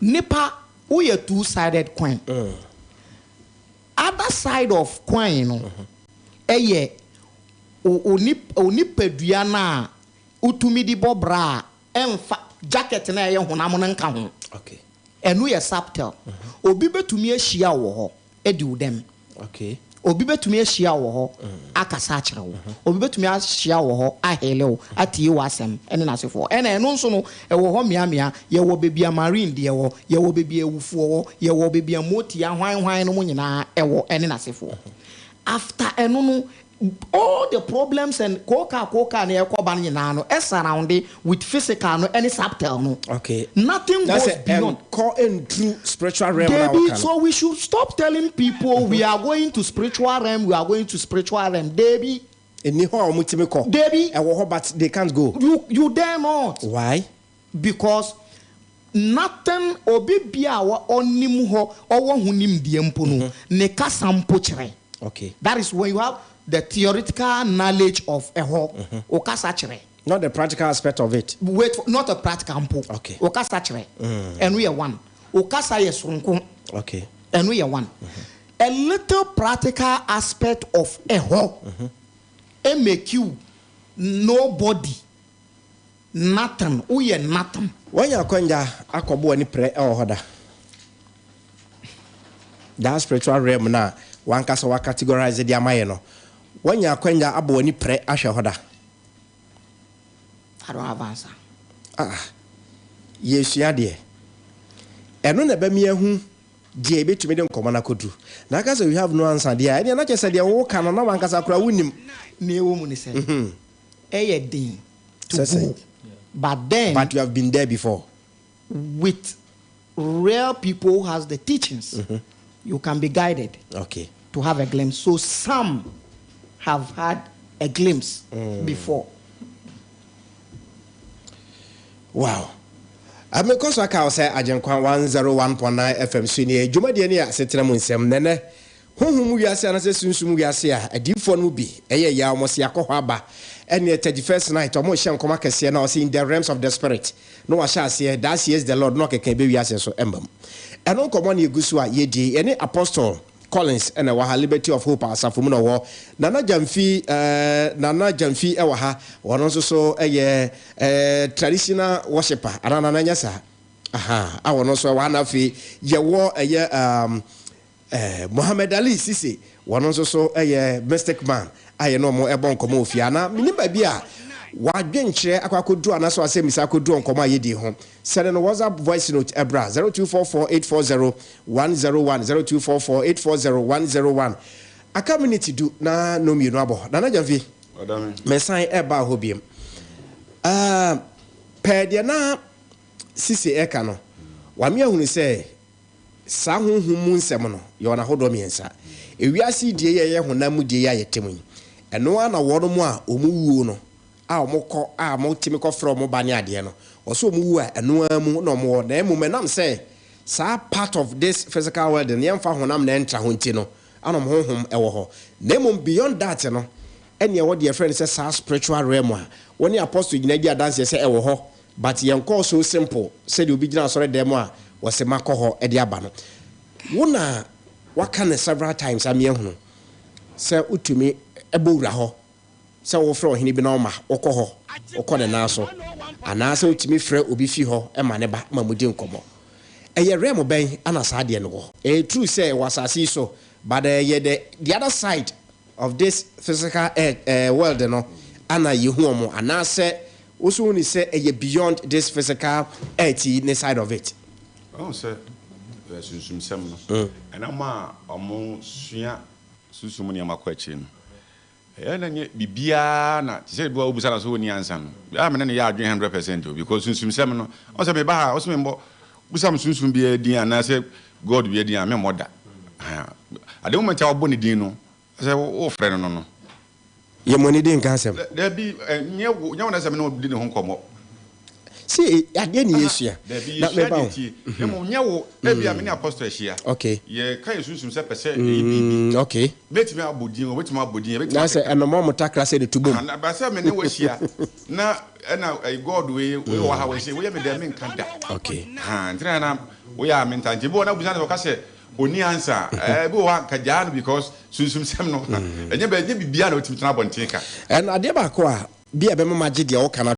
Speaker 3: Nipa woyɛ two-sided coin. Other side of coin no, ɛyɛ onipadua na utumi di bɔ bra ɛmfa jacket na ɛyɛ honam no nka ho. Ɛno yɛ subtle. Obi betumi ahyia wɔ hɔ edi wo dɛm. Obi betumi ahyia wɔ hɔ akasa akyerɛ wo. Obi betumi ahyia wɔ hɔ ahele wo, atie w'asɛm ɛne n'asefoɔ. Ɛna ɛno nso no ɛwɔ hɔ mmeammea. Yɛwɔ baabi a marine deɛ wɔ, yɛwɔ baabi a awufoɔ wɔ, yɛwɔ baabi a motia hwan hwan no mu nyinaa ɛwɔ ɛne n'asefoɔ. After ɛno no, all the problems and koka koka na ɛkɔ ba no nyinaa no, ɛ surround with physical no ɛne subtle no. Nothing
Speaker 2: That's
Speaker 3: goes
Speaker 2: a,
Speaker 3: beyond.
Speaker 2: Call and true spiritual realm now,
Speaker 3: Debbie,
Speaker 2: Kano.
Speaker 3: so we should stop telling people we are going to spiritual realm, we are going to spiritual realm. Debbie.
Speaker 2: Eni ho a omutimi kɔ.
Speaker 3: Debbie.
Speaker 2: Ɛwɔ hɔ, but they can't go.
Speaker 3: You dare not.
Speaker 2: Why?
Speaker 3: Because nothing obi bia wa onim ho owo ho nim die mpo no, ne kasa mpo kyerɛ. That is when you have the theoretical knowledge of ɛhɔ. Okasa kyerɛ.
Speaker 2: Not the practical aspect of it.
Speaker 3: Wait, for, not a practical mpo. Okasa kyerɛ. Ɛno yɛ one. Okasa yɛ soronko. Ɛno yɛ one. A little practical aspect of ɛhɔ. E make you nobody. Nothing. Woyɛ nothing.
Speaker 2: Wanya akwanya akɔbɔ ani prɛ ɛwɔ hɔ da. That spiritual realm no a w'ankasa wa categorize de ama yɛ no, woanya akwanya abɔ w'ani prɛ ahwɛ hɔ da?
Speaker 3: I don't have answer.
Speaker 2: Ah, yɛresua adeɛ. Ɛno na ɛbɛma yɛahu deɛ yɛbɛtumi de nkɔmmɔ no akɔduru. Na aka sɛ you have no answer deɛ a, ɛnneɛ na kyerɛ sɛ deɛ woreka no na w'ankasa koraa wonnim.
Speaker 3: Nea ɛwɔ mu ne sɛ, ɛyɛ den to
Speaker 2: Sɛ sɛn?
Speaker 3: go, but then.
Speaker 2: But you have been there before.
Speaker 3: With real people who has the teachings, you can be guided
Speaker 2: okay.
Speaker 3: to have a glimpse. So some have had a glimpse before.
Speaker 2: Wow. Mekɔ so aka wo sɛ Agyenkwa 101.9 FM so nie. Dwumadie no yɛ asetena mu nsɛm. Nɛnɛ, honhom mu wiase anaasɛ sunsum mu wiase a adiyifoɔ no mu bi ɛyɛ yɛ a wɔn se akɔ hɔ aba ɛneɛ 31st night wɔn rehyɛ nkɔm akɛseɛ na ɔse in the realms of the spirit na wahyɛ aseɛ thus says the Lord na ɔkeka ɛbɛ wiase nso ɛmma mu. Ɛno nkɔmmɔ na yɛgu so a yɛdie. Yɛne Apostle Collins na ɛwɔ ha, Liberty of Hope asafo mu na ɔwɔ. Nana Gyamfi eh, Nana Gyamfi wɔ ha. Ɔno nso so yɛ eh, traditional worshipper. Anaa Nana nyɛ saa? Aha, a ɔno nso ɛwɔ ha na afei yɛwɔ ɛyɛ um, Eh, Mohammed Ali Sise, wɔno nso so yɛ mystic man a yɛne wɔn bɔ nkɔmmɔ wɔ fie ha. Na menim baabi a w'adwenkyerɛ akɔ akɔduru anaasɛ w'asɛmmisa akɔduru wɔ nkɔmmɔ a yɛdii ho. Sɛne no WhatsApp voice note bra, 0244840101, 0244840101. Aka minute du na nnɔnmienu abɔ. Nana Gyamfi, mesan ɛreba hɔ biom. Ah, pɛɛ deɛ na Sise ɛka no, wame ahunu sɛ Saa honhom mu nsɛm no, yɛwɔ no ahodoɔ mmiɛnsa. Ewiase yi deɛ yi a ɛyɛ honam mu deɛ yi a yɛte mu yi, ɛno ara na wɔnom a wɔn wuo no, a wɔkɔ a wɔtumi kɔfrɛ wɔn ba ne adeɛ no, wɔsɛ wɔn wu a, ɛno ara mu na wɔn wɔ. Na mmom ɛnam sɛ saa part of this physical world no yɛmfa honam na ɛntra hɔ nti no, ana wɔn honhom wɔ hɔ. Na mmom beyond that no, ɛne ɛwɔ deɛ yɛfrɛ no sɛ saa spiritual realm a wɔne apostle nyinaa di adanseɛ sɛ ɛwɔ hɔ. But yɛnkɔɔ so simple sɛdeɛ obi gyina asɔre dan mu a wɔse makɔ hɔ de aba no. Wo na waka no several times ama yɛahunu sɛ wotumi bɔ wura hɔ sɛ wofrɛ ɔhene bi na ɔma wokɔ hɔ wokɔ ne nan so anaasɛ wotumi frɛ obi fi hɔ ma ne ba ma modi nkɔmmɔ. Ɛyɛ realm bɛn na saa adeɛ no wɔ? Ɛyɛ true sɛ ɛwɔ asase yi so but ɛyɛ the the other side of this physical earth eh, world no ana yɛhu wɔn anaasɛ wo nso woni sɛ ɛyɛ beyond this physical earth yi ne side of it?
Speaker 4: Wahu sɛ sunsumsɛm no, ɛnam a wɔsua sunsum mu nneɛma kɔ akyiri no, ɛyɛ na nyɛ biribiara na te sɛ ebi wɔ a wobisa no sɛ ɔnni ansa no, a me ne no yɛ adwene 100% o, because sunsumsɛm no, ɔhu sɛ meba ha a, ɔse memmɔ, wobisa me sunsum biara din anaasɛ God biara din a, memmɔ da. At the moment a wobɔ ne din no, sɛ wofrɛ no no no.
Speaker 2: Yɛ mo ani di nka asɛm.
Speaker 4: Dabi, nyɛ wo, nyɛ wo na ɛsɛ me ne wo di ne ho nkɔmmɔ.
Speaker 2: See, adeɛ ne yɛsua.
Speaker 4: Dabi,
Speaker 2: Na
Speaker 4: yɛsua
Speaker 2: meba
Speaker 4: deɛ
Speaker 2: o.
Speaker 4: tie. Na mmom nyɛ wo, ebia me ne Apostle ahyia.
Speaker 2: Okay.
Speaker 4: Yɛka yɛn sunsum sɛ pɛ sɛ yɛyɛ biribi.
Speaker 2: Mm, okay.
Speaker 4: Mɛtumi abɔ din, ɔbɛtumi abɔ din, yɛbɛtumi
Speaker 2: Na sɛ
Speaker 4: akeka.
Speaker 2: ɛnoma ɔmo takra sɛ ne tu bom.
Speaker 4: Aha, na ba sɛ me ne wo ahyia, na ɛna ɛyi God wei, wei wɔ ha, wei sei, woyɛ me dɛn, menka da.
Speaker 2: Okay.
Speaker 4: Ha, nti na na woyɛ a menta. Nti ebi wɔ hɔ na wobisa no sɛ ɔka sɛ ɔnni answer a, ɛɛ, ebi wɔ hɔ a nka gyaa no because sunsumsɛm no, ɛnyɛ bɛ, ɛnyɛ biribiara na wotumi tena abɔnten ka.
Speaker 2: Ɛna adeɛ baako a, bi a ɛbɛma magye deɛ woka no.